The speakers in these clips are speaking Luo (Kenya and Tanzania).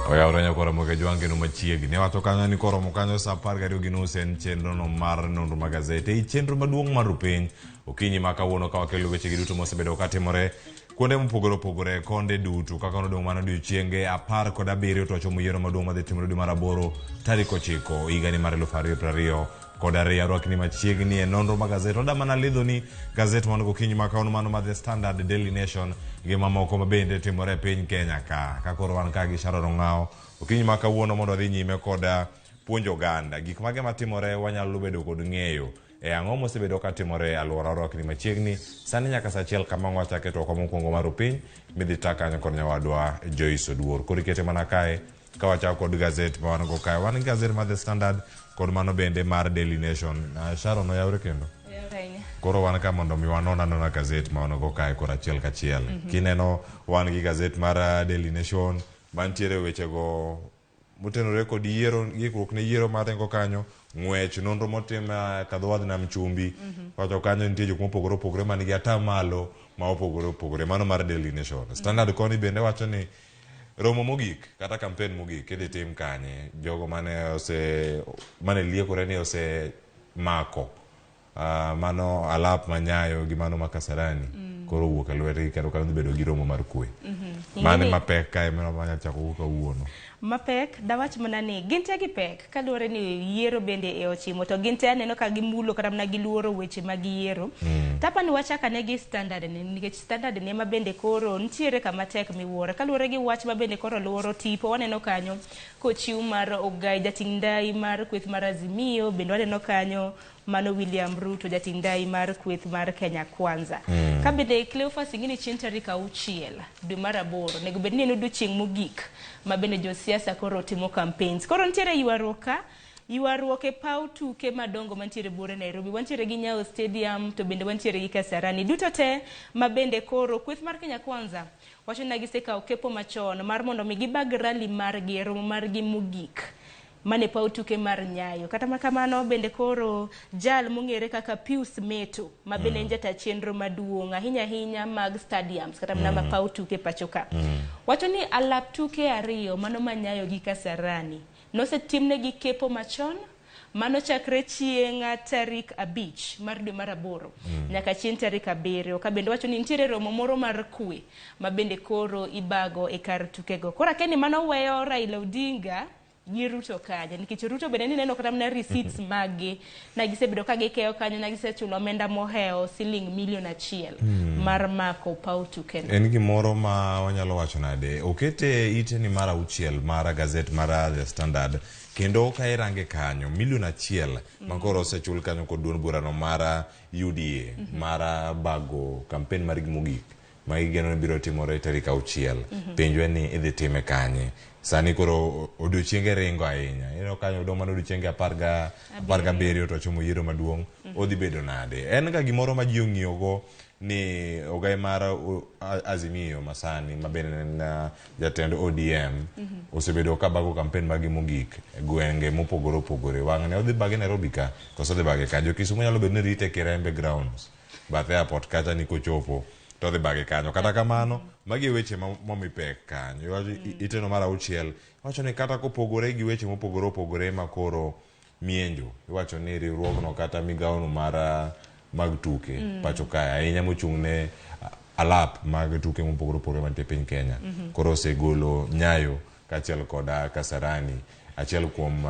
Oyawre nyakwara Moge Jwang' kendo machiegni. Wacho kanyo ni koromo kanyo saa 12:30 en chenro no mar nonro mag gazete. Ei chenro maduong' mar rupiny okinyi ma kawuono ka wakelo wechegi duto mosebedo katimore kuonde mopogore opogore konde duto kaka nodong' mana odiochienge 17 to wachomo yiero maduong' madhi timore dwe mar aboro tarik 9 higani mar 2022. Arwakni machiegni e nonro mag gazet. Oda mana lidhoni gazet man gokinyi ma kawuono mano mar The Standard, Daily Nation gi mamoko ma bende timore e piny Kenya ka. Ka koro wan ka gi Sharon Ong'awo okinyi ma kawuono mondo wadhi nyime kod puonjo oganda gik mage matimore wanyalo bedo kod ng'eyo e ang'o mosebedo ka timore e alwora orwakni machiegni sani nyaka saa achiel kama wachake twakwa mokwongo mar opiny midhi ta kanyo kod nyawadwa Joyce Oduor. Koro ikete mana kae ka wachako kod gazet ma wan go kae. Wan gi gazet mar The Standard kod mano bende mar Daily Nation. Sharon oyawre kendo? Koro wan ka mondo mi wanon anona gazet ma wan go kae koro achiel kachiel. Kineno wan gi gazet mar Daily Nation mantiere wechego motenore kod yiero, ikruok ne yiero mar Rengo kanyo, ng'wech, nonro motim kadho wadh nam chumbi. Kato kanyo nitie jok mopogore opogore man gi atamalo ma opogore opogore. Mano mar Daily Nation. Standard koni bende wacho ni romo mogik kata kampen mogik idhi tim kanye? Jogo mane ose mane liekore ni ose mako mano alap ma Nyayo gi mano ma Kasarani koro owuok e lwetgi kendo kanyo dhi bedo gi romo mar kwe. Mane mapek kae mano manyalo chako go kawuono. Mapek dawach mana ni gin te gi pek kaluwore ni yiero bende e ochimo to gin te aneno ka gimulo kata mana giluoro weche mag yiero. Tapa ni wachak ane gi Standard ni nikech Standard ni ema bende koro nitiere kama tek miwuoro kaluwore gi wach ma bende koro luoro tipo waneno kanyo kochiw mar Ogai jating' ndai mar kweth mar Azimio bende waneno kanyo mano William Ruto jating' ndai mar kweth mar Kenya Kwanza. Ka bende Cleophas ing'e ni chieng' tarik 6 dwe mar 8 onego bed ni en odiochieng' mogik ma bende josiasa koro timo campaigns. Koro nitiere ywaruok ka, ywaruok e paw tuke madongo mantiere buore Nairobi. Wantiere gi Nyayo Stadium to bende wantiere gi Kasarani. Duto te ma bende koro kweth mar Kenya Kwanza wacho ni gisekawo kepo machon mar mondo mi gibag rally margi e romo margi mogik mane paw tuke mar Nyayo. Kata kamano bende koro jal mong'ere kaka Pius Meto ma bende en jata chenro maduong' ahinya ahinya mag stadiums kata mana ma paw tuke pacho ka. Wacho ni alap tuke 2 mano ma Nyayo gi Kasarani nosetimnegi kepo machon mano chakre chieng' tarik 5 mar dwe mar 8 nyaka chieng' tarik 7 ka bende wacho ni nitiere romo moro mar kwe ma bende koro ibago e kar tukego. Koro akia ni mano weyo Raila Odinga gi Ruto kanye nikech Ruto bende nineno kata mana receipts maggi na gisebedo ka gikeyo kanyo na gisechulo omenda mohewo siling milion 1 mar mako paw tuke no. En gimoro ma wanyalo wacho nade okete ite ni mar 6 mar gazet mar The Standard kendo ka irange kanyo milion 1 ma koro osechul kanyo kod duond burano mar UDA mar bago kampen margi mogik ma gigeno ni biro timore tarik 6. Penjwe ni idhi time kanye. Sani koro odiochienge ringo ahinya. Ineno kanyo odong' mana odiochienge 17 to chomo yiero maduong'. Odhi bedo nade? En ga gimoro ma ji ong'iyogo ni ogai mar Azimio masani ma bende en jatend ODM osebedo ka bago kampen margi mogik e gwenge mopogore opogore. Wang'ni odhi bage Nairobi ka koso odhi bage ka? Jo Kisumu nyalo bedo ni rite Kirembe grounds bath airport kacha ni kochopo to odhi bage kanyo. Kata kamano, magi e weche momi pek kanyo. Iwacho iteno mar 6, iwacho ni kata kopogore gi weche mopogore opogore ma koro mienjo, iwacho ni riwruogno kata migawono mar mag tuke pacho kae ahinya mochung' ne alap mag tuke mopogore opogore mantie piny Kenya. Koro osegolo Nyayo kaachiel kod Kasarani achiel kuom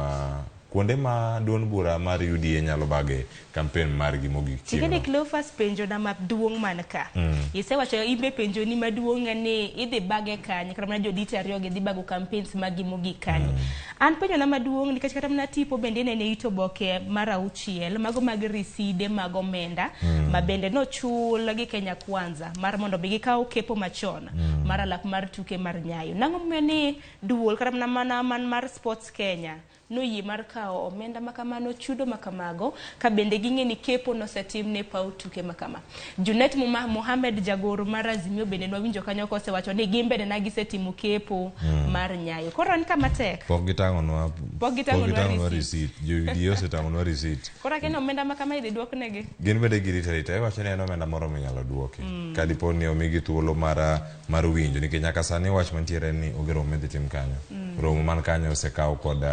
kuonde ma duond bura mar UDA nyalo bage kampen margi mogik chieng'no. Ing'eni Cleophas penjona maduong' man ka. Isewacho imbe penjoni maduong' ni idhi bage kanye kata mana jodite 2 gi dhi bago campaigns maggi mogik kanye. An penjona maduong' nikech kata mana tipo bende inene it oboke mar 6 mago mag riside mag omenda ma bende nochul gi Kenya Kwanza mar mondo mi gikaw kepo machon mar alap mar tuke mar Nyayo. Nang'o momiyo ni duol kata mana man mar Sports Kenya noyie mar kawo omenda makamano chudo makamago ka bende ging'e ni kepo nosetim ne paw tuke makama. Junet Mohamed jagoro mar Azimio bende nwawinjo kanyo kosewacho ni gin bende na gisetimo kepo mar Nyayo. Koro en kama tek. Pok gitang'onwa receipt. Jo UDA osetang'onwa receipt. Koro akia ni omenda makama idhi duoknegi. Gin bende girito arita. Iwacho ni en omenda moro minyalo duoki. Ka dipo ni omigi thuolo mar winjo nikech nyaka sani wach mantiere en ni onge romo midhi tim kanyo. Romo man kanyo osekaw kod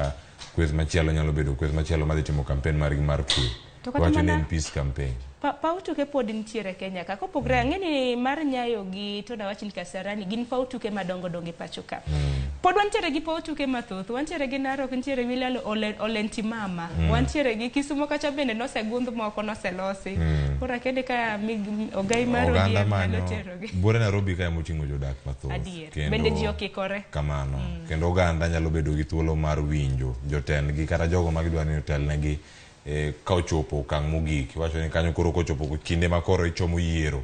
kweth machielo nyalo bedo kweth machielo madhi timo campaign margi mar kwe. To kata Wacho ni mana- en peace campaign. Paw tuke pod nitiere Kenya ka. Kopogre ang'e ni mar Nyayo gi to dawach ni Kasarani gin paw tuke madongo dongo e pacho ka. Pod wantiere gi paw tuke mathoth. Wantiere gi Narok, nitiere Wilalo Olentimama. Wantiere gi Kisumo kacha bende nosegundh moko noselosi. Koro akende ka ogai mar Oganda ODM nyalo manyo terogi. buore Nairobi ka emoting'o jodak mathoth. Adier. Bende ji okikore. Kamano. Kendo oganda nyalo bedo gi thuolo mar winjo jotendgi kata jogo ma gidwa ni otelnegi ka ochopo okang' mogik. Iwacho ni kanyo koro kochopo kinde ma koro ichomo yiero.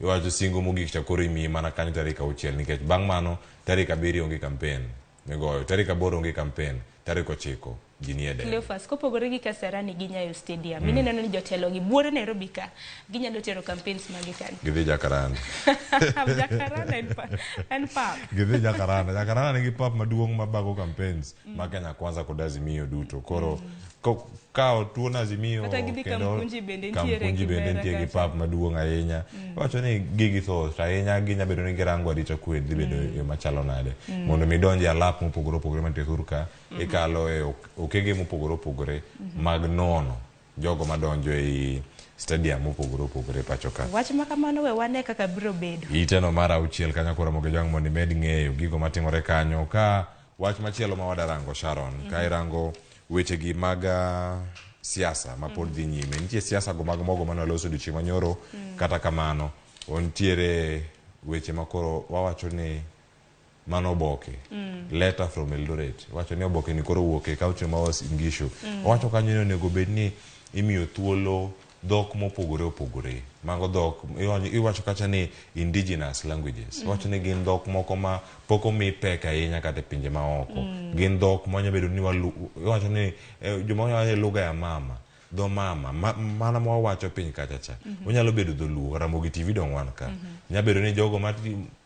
Iwacho singo mogik cha koro imiyi mana kanyo tarik 6 nikech bang' mano tarik 7 onge campaign migoyo, tarik 8 onge campaign, tarik 9 ji nie debe. Cleophas, kopogore gi Kasarani gi Nyayo Stadium, ineno ni jotelo gi buore Nairobi ka ginyalo tero campaigns magi kanyo. Gidhi Jacaranda. Jacaranda en pap. Gidhi Jacaranda. Jacaranda nigi pap maduong' mabago campaigns ma Kenya Kwanza kod Azimio duto. Koro ka otuon Azimio Kata gidhi kendo Kamkunji bende nitiere Kamkunji bende Kibera nitie gi kacha. pap maduong' ahinya. Wacho ni gigi thoth ahinya ginya bedo ni girango arita kwe dhi bedo e yo machalo nade. Mondo mi donje alap mopogore opogore mantie thur ka, ikalo e okenge mopogore opogore mag nono jogo madonjo ei stadium mopogore opogore pacho ka. Wach ma kamano we wane kaka biro bedo. Iteno mar 6 kanyo koro Ramogi Ojwang' mondo imed ng'eyo gigo matimore kanyo. Ka wach machielo ma wadarango Sharon, ka irango wechegi mag siasa ma pod dhi nyime. Nitie siasa go mag mogo mane waloso odiochieng' manyoro, kata kamano nitiere weche ma koro wawacho ni mano oboke. Letter from Eldoret. Wacho ni oboke ni koro wuok e kaunti ma Uasin Gishu. Owacho kanyo ni onego bed ni imiyo thuolo dhok mopogore opogore. Mago dhok, iwacho kacha ni indigenous languages. Iwacho ni gin dhok moko ma pok omi pek ahinya kata e pinje maoko. Gin dhok manya bedo ni iwacho ni joma wacho ni lugha ya mama, dho mama, mana ma wawacho piny kacha cha. Onyalo bedo dholuo, Ramogi TV dong' wan ka. Nyalo bedo ni jogo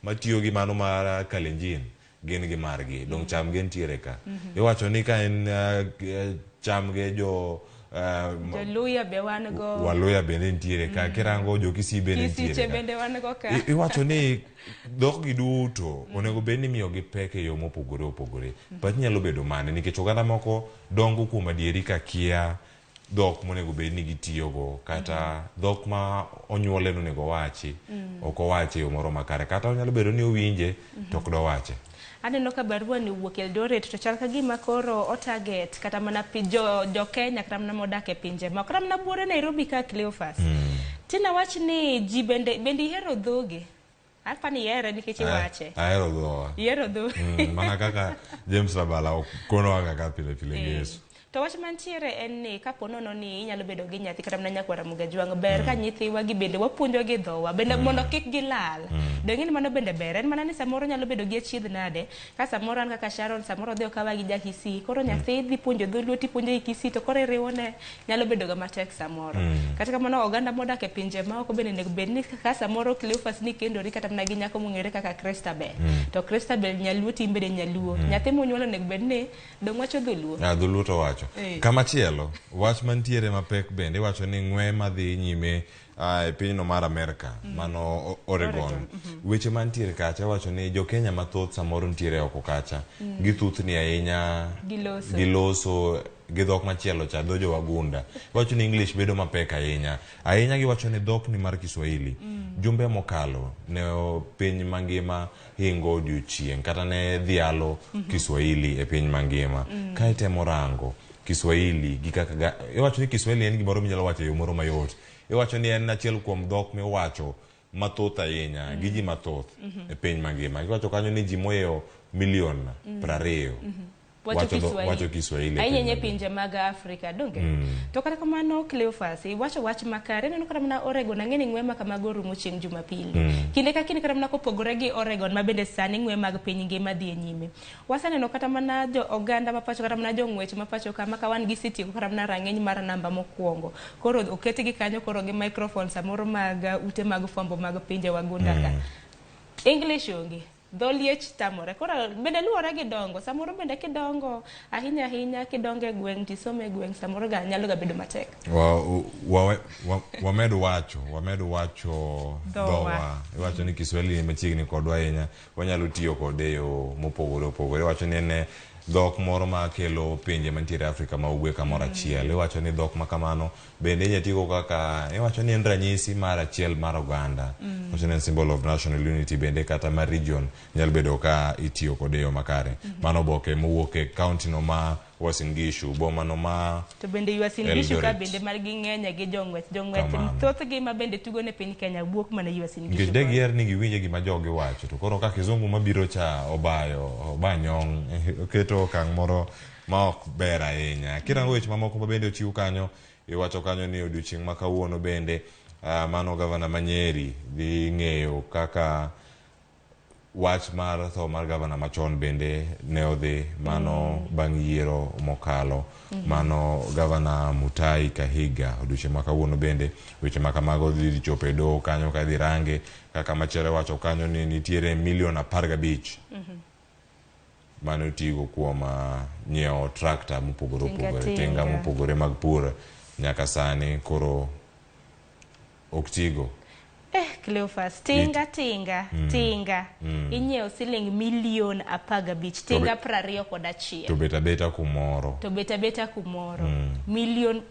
matiyo gi mano mar Kalenjin gin gi margi, dong' chamge nitiere ka. Iwacho ni ka en chamge jo Joluya be wan go. Waluya bende nitiere ka, kirango jo Kisii bende Kisiche nitiere ka. bende wan go ka. Iwacho ni dhok gi duto onego bed ni imiyo gi pek e yo mopogore opogore. Pachi nyalo bedo mane nikech oganda moko dongo kuom adieri ka kia dhok monego bed ni gitiyogo kata dhok ma onyuole nonego owachi, ok owache e yo moro makare, kata onyalo bedo ni owinje to ok dowache. Aneno ka barua ni owuok Eldoret to chal ka gima koro o target kata mana jo Kenya kata mana modak e pinje ma kata mana buore Nairobi ka Cleophas. Tina wach ni ji bende ihero dhoge. Apa ni ihere nikech iwache. Ahero dhowa. Ihero dhoge. Mana kaka James Rabala konowa kaka pile pile Yesu. To wach mantiere en ni kapo nono ni inyalo bedo gi nyathi kata mana nyakwar Ramogi Ojwang', ber ka nyithiwa gi bende wapuonjo gi dhowa bende mondo kik gilal. Donge ni mano bende ber? En mana ni samoro nyalo bedo gi achiedh nade, ka samoro an kaka Sharon samoro odhi okawa gi ja Kisii, koro nyathi dhi puonjo dholuo tipuonjo gi Kisii to koro iriwone nyalo bedo ga matek samoro. Kata kamano oganda modak e pinje maoko bende onego bed ni ka samoro Cleophas ni kendori kata mana gi nyako mong'ere kaka Christabel. To Christabel nyaluo to in bende nyaluo. Nyathi monyuolo onego bed ni dong' wacho dholuo. Dholuo to wacho. Kamachielo, wach mantiere mapek bende iwacho ni ng'we madhi nyime e pinyno mar Amerka, mano Oregon. Weche mantiere kacha iwacho ni jo Kenya mathoth samoro nitiere oko kacha. Githuthni ahinya, Giloso. giloso gi dhok machielo cha, dho jo Wagunda. Iwacho ni English bedo mapek ahinya. Ahinya giwacho ni dhok ni mar Kiswahili. Jumbe mokalo ne piny mangima hingo odiochieng' kata ne dhialo Kiswahili e piny mangima. Ka itemo rango Kiswahili gi kaka iwacho ni Kiswahili en gimoro minyalo wacho e yo moro mayot. Iwacho ni en achiel kuom dhok miwacho mathoth ahinya gi ji mathoth e piny mangima. Iwacho kanyo ni ji mohewo milion 20 Wacho Kiswahili. Wacho Kiswahili e Ahinya piny e pinje mag Afrika, donge? To kata kamano Cleophas, iwacho wach makare. Ineno kata mana Oregon, ang'e ni ng'we ma kamago rumo chieng' Jumapili. Kinde ka kinde kata mana kopogore gi Oregon ma bende sani ng'we mag piny ngima dhi e nyime. Waseneno kata mana jo oganda ma pacho kata mana jong'wech ma pacho kama ka wan gisetieko kata mana rang'iny mar namba mokwongo. Koro oketgi kanyo koro gi microphone samoro mag ute mag fwambo mag pinje wagunda ka. English onge. Dho liech tamore. Koro bende luwore gi dongo. Samoro bende kidongo ahinya ahinya kidongo e gweng' tisomo e gweng' samoro ga nyalo ga bedo matek. Wamed wacho dhowa. Iwacho ni Kiswahili ni machiegni kodwa ahinya. Wanyalo tiyo kode e yo mopogore opogore. Iwacho ni en dhok moro ma kelo pinje mantiere Afrika ma ugwe kamoro achiel. Iwacho ni dhok ma kamano bende inya tigo kaka iwacho ni en ranyisi mar achiel mar oganda. Iwacho ni en symbol of national unity bende kata mar region nyalo bedo ka itiyo kode e yo makare. Mano oboke mowuok e county no ma Uasin Gishu, boma no ma To bende Uasin Gishu ka Eldoret. bende margi ng'enye gi jong'wech. Jong'wech Kamano. thothgi ma bende tugo ne piny Kenya wuok mana Uasin Gishu. Nikech de giher ni giwinje gima jogi wacho to koro ka kizungu mabiro cha obayo oba nyong' oketo okang' moro ma ok ber ahinya. Kirango weche mamoko ma bende ochiw kanyo, iwacho kanyo ni odiochieng' ma kawuono bende mano gavana ma Nyeri dhi ng'eyo kaka Wach mar tho mar gavana machon bende ne odhi mano bang' yiero mokalo. Mano gavana Mutahi Kahiga odiochieng' ma kawuono bende weche ma kamago dhi chopo e doho kanyo ka idhi range kaka machielo iwacho kanyo ni nitiere milion 15 mane otigo kuom nyiewo tractor mopogore opogore, tinga Tinga. mopogore mag pur nyaka sani koro ok tigo. Eh, Cleophas, tinga tinga tinga inyiewo siling milion 15 tinga 21. To bet abeta kumoro. To bet abeta kumoro. Milion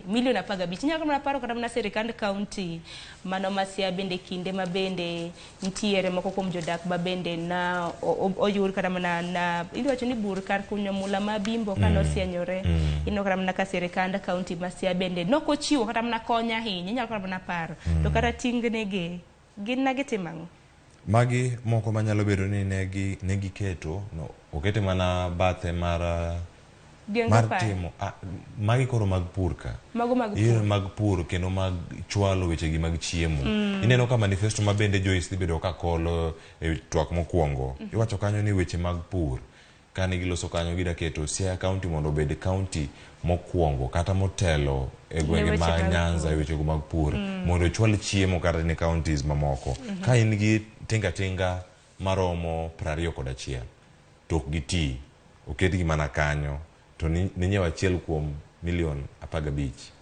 milion 15. Inyalo mana paro kata mana sirikand county mano ma Siaya bende kinde ma bende nitiere moko kuom jodak ma bende na oyud kata mana na iwacho ni bur kar kunyo mula ma bimbo kane osienyore. Ineno kata mana ka sirikand county ma Siaya bende nokochiwo kata mana kony ahinya. Inyalo kata mana paro. To kata tingni gi gin na gitimo ang'o? Magi moko manyalo bedo ni ne giketo no, okete mana bathe mar Gengo mar paro. timo magi koro mag pur ka. Mago mag Yore pur. mag pur kendo mag chwalo weche gi mag chiemo. Ineno ka manifesto ma bende Joyce dhi bedo ka kolo e twak mokwongo. Iwacho kanyo ni weche mag pur kane giloso kanyo gida keto Siaya County mondo obed county mokwongo kata motelo e gwenge weche ma mag Nyanza e weche mag pur mondo ochwal chiemo kata ne counties mamoko. Ka in gi tinga tinga maromo 21 to ok giti, oketgi mana kanyo to ninyiewo achiel kuom milion 15.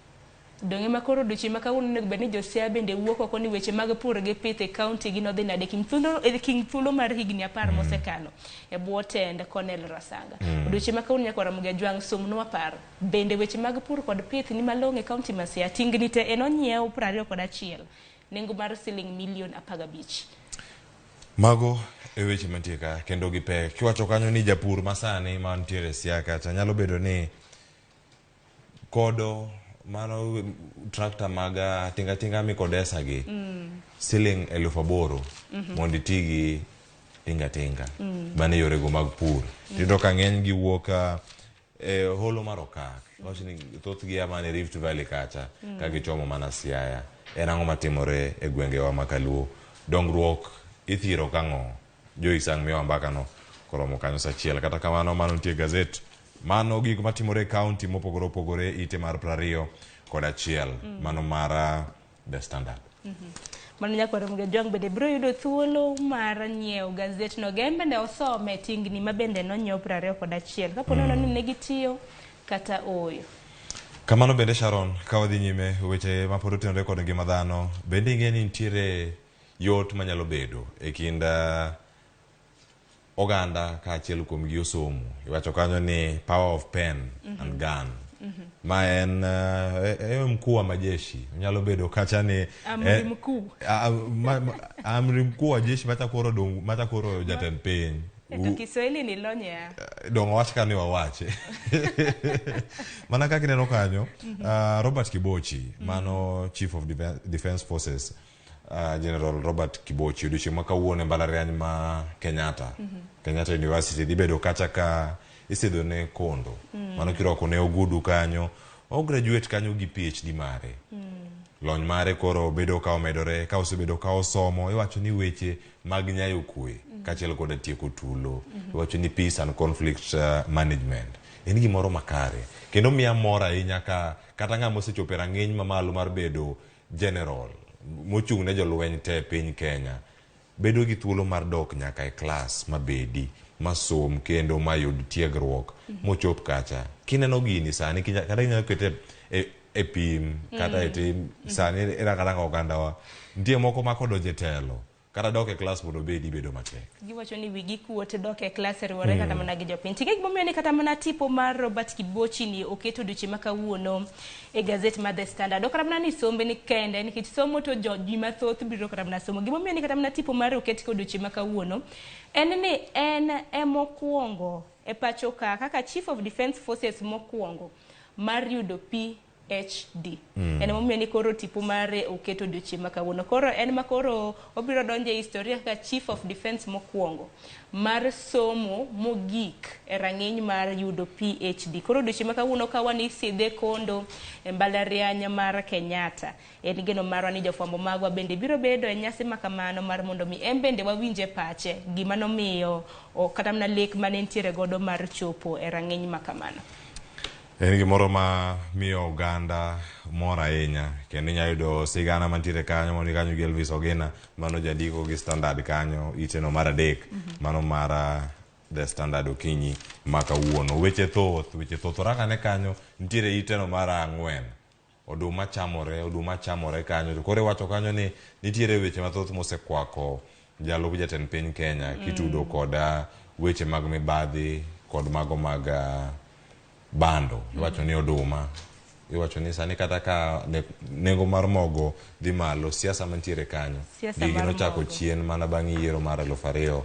Dong'e ma koro odiochieng' ma kawuono onego bed ni jo Siaya bende wuok oko ni weche mag pur gi pith e county gi nodhi nade kind thuolo, e kind thuolo mar higni 10 mosekalo e bwo tend Cornel Rasanga. Odiochieng' ma kawuono nyaka Ramogi Ajwang' somnwa paro. Bende weche mag pur kod pith ni malong'o e county ma Siaya. Tingni te en onyiew 21 nengo mar siling milion 15. Mago e weche mantie ka kendo gi pek. Kiwacho kanyo ni japur masani mantiere Siaya kacha nyalo bedo ni kodo mano tractor mag tinga tinga mikodesa gi siling 8,000 mondo iti gi tinga tinga mane yorego mag pur. Tiyudo ka ng'eny gi wuok e holo mar okak. Iwacho ni thothgi a mana e Rift Valley kacha ka gichomo mana Siaya. En ang'o matimore e gwengewa ma Kaluo? Dongruok ithiro kang'o? Joyce ang' miyowa mbaka no koromo kanyo saa achiel. Kata kamano mano nitie gazet. Mano gik matimore e county mopogore opogore ite mar 21. Mano mar The Standard. Mano nyaka Ramogi Ajwang' bende biro yudo thuolo mar nyiewo gazet no. Gen bende osome tingni ma bende nonyiew 21. Kapo nono ni ne gitiyo kata ooyo. Kamano bende Sharon, ka wadhi nyime weche ma pod otenore kod ngima dhano, bende ing'e ni nitiere yot manyalo bedo e kind oganda kaachiel kuom gi osomo. Iwacho kanyo ni power of pen and gun. Ma en mkuu wa majeshi. Onyalo bedo kacha ni Amri mkuu. Amri mkuu wa jeshi macha koro dong, macha koro jatend piny. To Kiswahili ni lonye ya. Dong wach ka ni wawache. Mana kaka ineno kanyo, Robert Kibochi, mano Chief of Defense Forces, General Robert Kibochi, odiochieng' ma kawuono e mbalariany ma Kenyatta, Kenyatta University, dhi bedo kacha ka isidho ne kondo. Mano kirwako ne ogudu kanyo, o graduate kanyo gi PhD mare. Lony mare koro bedo ka omedore, ka osebedo ka osomo, iwacho ni weche mag nyayo kwe, kaachiel koda tieko tulo. Iwacho ni peace and conflict management. En gimoro makare. Kendo miya mor ahinya ka kata ng'ama osechopo e rang'iny mamalo mar bedo general mochung' ne jolweny te e piny Kenya bedo gi thuolo mar dok nyaka e klas mabedi masom kendo mayud tiegruok mochop kacha. Kineno gini sani kata inyalo kete e pim kata e tim sani iranga ranga ogandawa nitie moko ma kodonjo e telo Kata dok e klas mondo obedi bedo matek. Giwacho ni wigi kuot dok e klas riwore kata mana gi jopiny. Ting'e gimomiyo ni kata mana tipo mar Robert Kibochi ni oket odiochieng' ma kawuono e gazet mar The Standard. Ok kata mana ni sombe ni kende nikech somo to jo ji mathoth biro kata mana somo. Gimomiyo ni kata mana tipo mare oket odiochieng' ma kawuono en ni en emokwongo e pacho ka kaka Chief of Defence Forces mokwongo mar yudo PhD. En emomiyo ni koro tipo mare oket odiochieng' ma kawuono. Koro en ma koro obiro donjo e historia kaka Chief of Defence mokwongo mar somo mogik e rang'iny mar yudo PhD. Koro odiochieng' ma kawuono ka wan isidhe kondo e mbalariany mar Kenyatta. En geno marwa ni jofwambo magwa bende biro bedo e nyasi ma kamano mar mondo mi en bende wawinje pache gima nomiyo kata mana lek mane nitiere godo mar chopo e rang'iny ma kamano. En gimoro ma miyo oganda mor ahinya kendo inyalo yudo sigana mantiere kanyo mondi kanyo gi Elvis Ogina mano jandiko gi Standard kanyo iteno mar adek mano mar The Standard okinyi ma kawuono. Weche thoth, weche thoth orangane kanyo nitiere iteno mar ang'wen. Oduma chamore, oduma chamore kanyo. To koro iwacho kanyo ni nitiere weche mathoth mosekwako jalup jatend piny Kenya kitudo koda weche mag mibadhi kod mago mag bando. Iwacho ni oduma. Iwacho ni sani kata ka nengo mar mogo dhi malo, siasa mantiere kanyo. Gigi nochako chien mana bang' yiero mar 2007.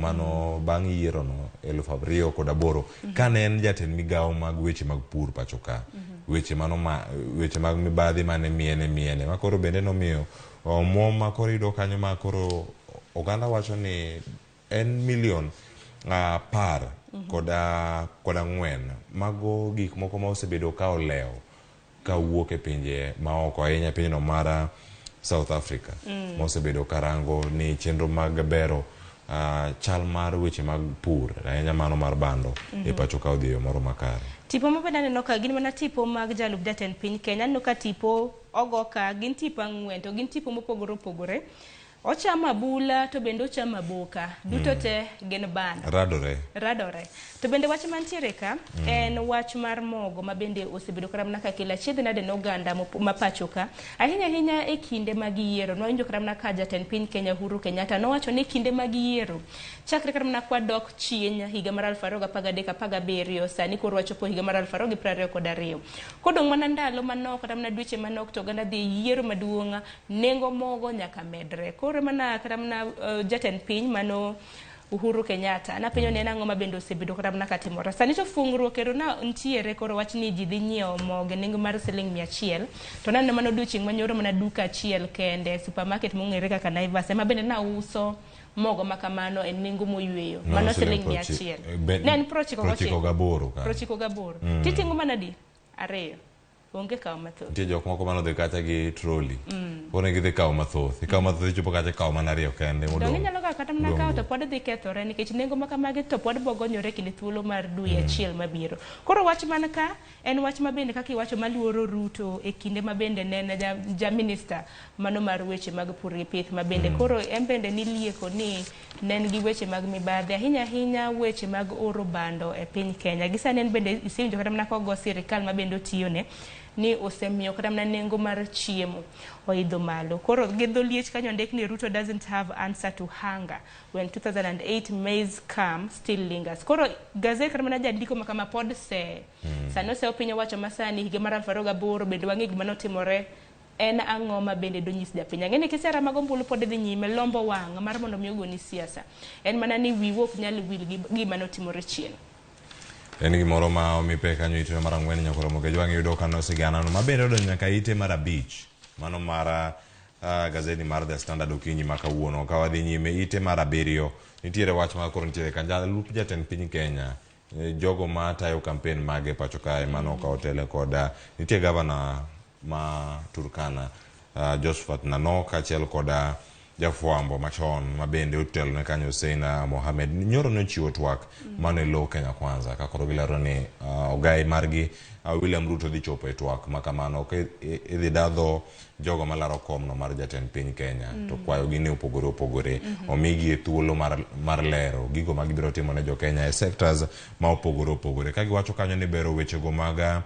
Mano bang' yiero no 2008 kane en jatend migawo mag weche mag pur pacho ka. Weche mano ma weche mag mibadhi mane miene miene. Ma koro bende nomiyo omuom ma koro iyudo kanyo ma koro oganda wacho ni en milion 14 kod 4. Mago gik moko ma osebedo ka olewo ka wuok e pinje maoko ahinya pinyno mar South Africa mosebedo karango ni chenro mag bero chal mar weche mag pur ahinya mano mar bando e pacho ka odhi e yo moro makare. Tipo ma bende aneno ka gin mana tipo mag jalup jatend piny Kenya. Aneno ka tipo ogo ka gin tipo 4 to gin tipo mopogore opogore. Ochamo abula to bende ochamo aboka. Duto te gin bando. Radore. Radore. To bende wach mantiere ka en wach mar mogo ma bende osebedo kata mana ka kelo achiedh nade ne oganda ma pacho ka. Ahinya ahinya e kinde mag yiero. Nwawinjo kata mana ka jatend piny Kenya Uhuru Kenyatta nowacho ni kinde mag yiero chakre kata mana kwa dok chien higa mar 2013-17 sani koro wachopo higa mar 2022. Kodong' mana ndalo manok kata mana dweche manok to oganda dhi yiero maduong' nengo mogo nyaka medre. Koro mana kata mana jatend piny mano Uhuru Kenyatta napenjo ni en ang'o ma bende osebedo kata mana katimore. Sani to fungruok ero na ntiere koro wach ni ji dhi nyiewo mogo e nengo mar siling 100 to naneno mana odiochieng' manyoro mana duka achiel kende supermarket mong'ere kaka Naivas ema bende nauso mogo ma kamano e nengo moyweyo mano siling 100. Ne en 98. 98. Titing'o mana di 2. Onge kawo mathoth. Nitie jok moko manodhi kacha gi troli. Koro ne gidhi kawo mathoth. Ikawo mathoth ichopo kacha ikawo mana 2 kende modong'. Donge inyalo kawo kata mana kawo to pod dhi kethore nikech nengo ma kamagi to pod bogonyore kinde thuolo mar dwe achiel mabiro. Koro wach man ka en wach ma bende kaka iwacho maluoro Ruto e kinde ma bende ne en ja minister mano mar weche mag pur gi pith ma bende koro en bende nilieko ni ne en gi weche mag mibadhi ahinya ahinya weche mag oro bando e piny Kenya. Gi sani en bende isewinjo kata mana kogo sirikal ma bende otiyone ni osemiyo kata mana nengo mar chiemo oidho malo. Koro gi dho liech kanyo ondik ni Ruto doesn't have answer to hunger when 2008 maize scam still lingers. Koro gazet kata mana jandiko ma kama pod se. Sani oseyo piny owacho masani higa mar 2008 bende wang'e gima notimore. En ang'o ma bende donyis japiny. Ang'e ni kisera mag ombulu pod dhi nyime lombo wang' mar mondo mi ogoni siasa. En mana ni wiwu ok nyal wil gi gima notimore chien. En gimoro ma omi pek kanyo ite mar 4 nyaka romo kech wang' yudo kano sigana no ma bende odonjo nyaka ite mar 5 mano mar gazeti mar The Standard okinyi ma kawuono. Ka wadhi nyime ite mar 7 nitiere wach ma koro nitiere kanyo jalup jatend piny Kenya jogo ma tayo campaign mage pacho kae mano okawo telo kod nitie gavana ma Turkana Josephat Nanok kaachiel kod jafwambo machon ma bende otelo ne kanyo Hussein Mohamed nyoro nochiwo twak mano e lo Kenya Kwanza ka koro gilero ni ogai margi William Ruto dhi chopo e twak ma kamano ok idhi dadho jogo malaro komno mar jatend piny Kenya to kwayo gi ne opogore opogore omigi thuolo mar lero gigo ma gibiro timo ne jo Kenya e sectors ma opogore opogore ka giwacho kanyo ni bero wechego mag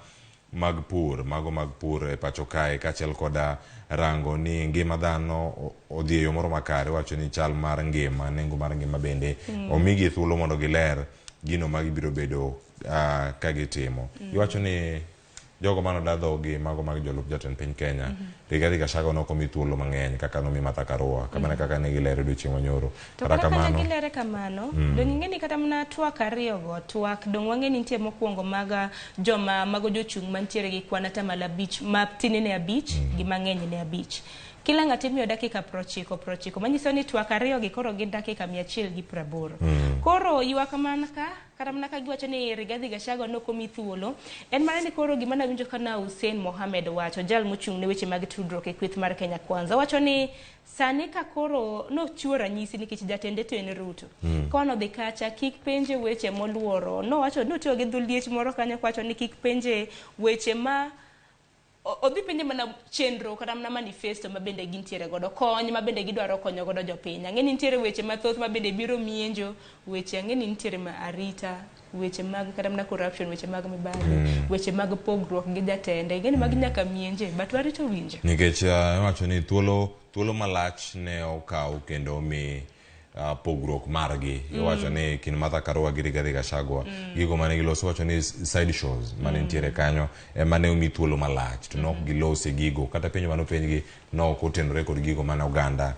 mag pur, mago mag pur e pacho kae kaachiel koda rango ni ngima dhano odhi e yo moro makare. Iwacho ni chal mar ngima, nengo mar ngima bende omigi thuolo mondo giler gino ma gibiro bedo ka gitimo. Iwacho ni jogo mane oda dhogi mago mag jolup jatend piny Kenya, Rigathi Gachagua ne ok omi thuolo mang'eny kaka nomi Martha Karua, kamano e kaka ne gilero odiochieng' manyoro. To Kata kata kane kamano, gilere kamano, dong' ing'e ni kata mana twak ariyogo, twak dong' wang'e ni nitie mokwongo mag joma mago jochung' mantiere gi kwan atamalo 5, ma tin ne 5 gi mang'eny ne 5. Kila ng'ato imiyo dakika 90 90, manyiso ni twak ariyogi koro gin dakika 180. Koro ywak man ka, kata mana ka giwacho ni Rigathi Gachagua ne ok omi thuolo, en mana ni koro gima nawinjo ka na Hussein Mohamed wacho, jal mochung' ne weche mag tudruok e kweth mar Kenya Kwanza, wacho ni sani ka koro nochiwo ranyisi nikech jatende to en Ruto. Kono dhi kacha kik penje weche moluoro. Nowacho notiyo gi dholiech moro kanyo kowacho ni kik penje weche ma odhi penje mana chenro kata mana manifesto ma bende gintiere godo, kony ma bende gidwaro konyo godo jopiny. Ang'e ni nitiere weche mathoth ma bende biro mienjo, weche ang'e ni nitiere ma arita, weche mag kata mana corruption, weche mag mibadhi, weche mag pogruok gi jatende. Ing'e ni magi nyaka mienje, but warito winjo. Nikech iwacho ni thuolo malach ne okaw kendo omi pogruok margi. Iwacho ni kind Martha Karua gi Rigathi Gachagua, gigo mane giloso, iwacho ni side shows mane nitiere kanyo ema ne omi thuolo malach, to nok gilose gigo, kata penjo mane openjgi nok otenore kod gigo mane oganda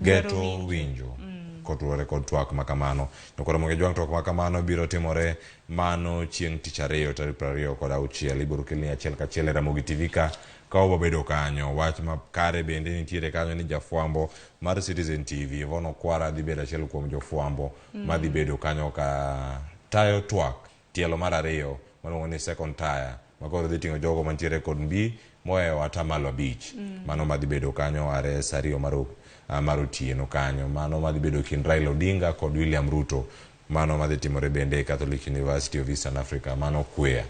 geto winjo kotudore kod twak makamano. To koro mondo ijwang' twak makamano biro timore mano chieng' tich ariyo tarik 26, ibiro kelni achiel kachiel e Ramogi TV ka wabedo kanyo. Wach makare bende nitiere kanyo ni jafwambo mar Citizen TV Yvonne Okwara dhi bedo achiel kuom jofwambo madhi bedo kanyo ka tayo twak tielo mar ariyo maluongo ni second tier, makoro dhi ting'o jogo mantiere kod mbi mohewo atamalo 5. Mano madhi bedo kanyo are saa 2 mar otieno kanyo. Mano madhi bedo kind Raila Odinga kod William Ruto. Mano madhi timore bende e Catholic University of Eastern Africa, mano Kwea.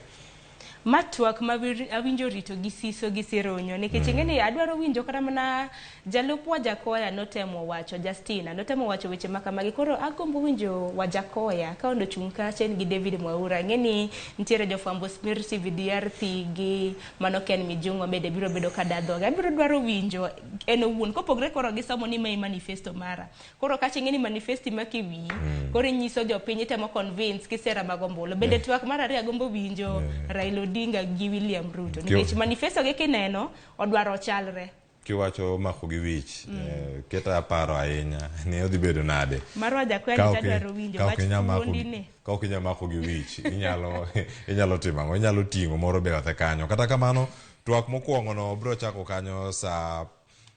Ma twak ma awinjo rito gi siso gi sironyo, nikech ing'e ni adwaro winjo kata mana jalup Wajakoya notemo wacho, Justina notemo wacho weche ma kamagi. Koro agombo winjo Wajakoya ka mondo ochung' kacha en gi David Mwaura. Ing'e ni nitiere jofwambo Smear TV DRC gi mano Ken Mijungo bende biro bedo ka dhoge. Abiro dwaro winjo en owuon kopogre koro gi somo ni mae manifesto mara. Koro kacha ing'e ni manifesti ma kiwiyi, koro inyiso jopiny, itemo convince kisera mag ombulu. Bende twak mar ariyo agombo winjo Raila Odinga gi William Ruto, nikech manifesto gi kineno odwaro chalre. Kiwacho mako gi wich, keta paro ahinya ni odhi bedo nade. Mar Wajakoya ni tadwaro winjo wach thuondi ni. Ka ok inyal mako gi wich, inyalo timo ang'o? Inyalo ting'o moro be bathe kanyo. Kata kamano, twak mokwongo no biro chako kanyo saa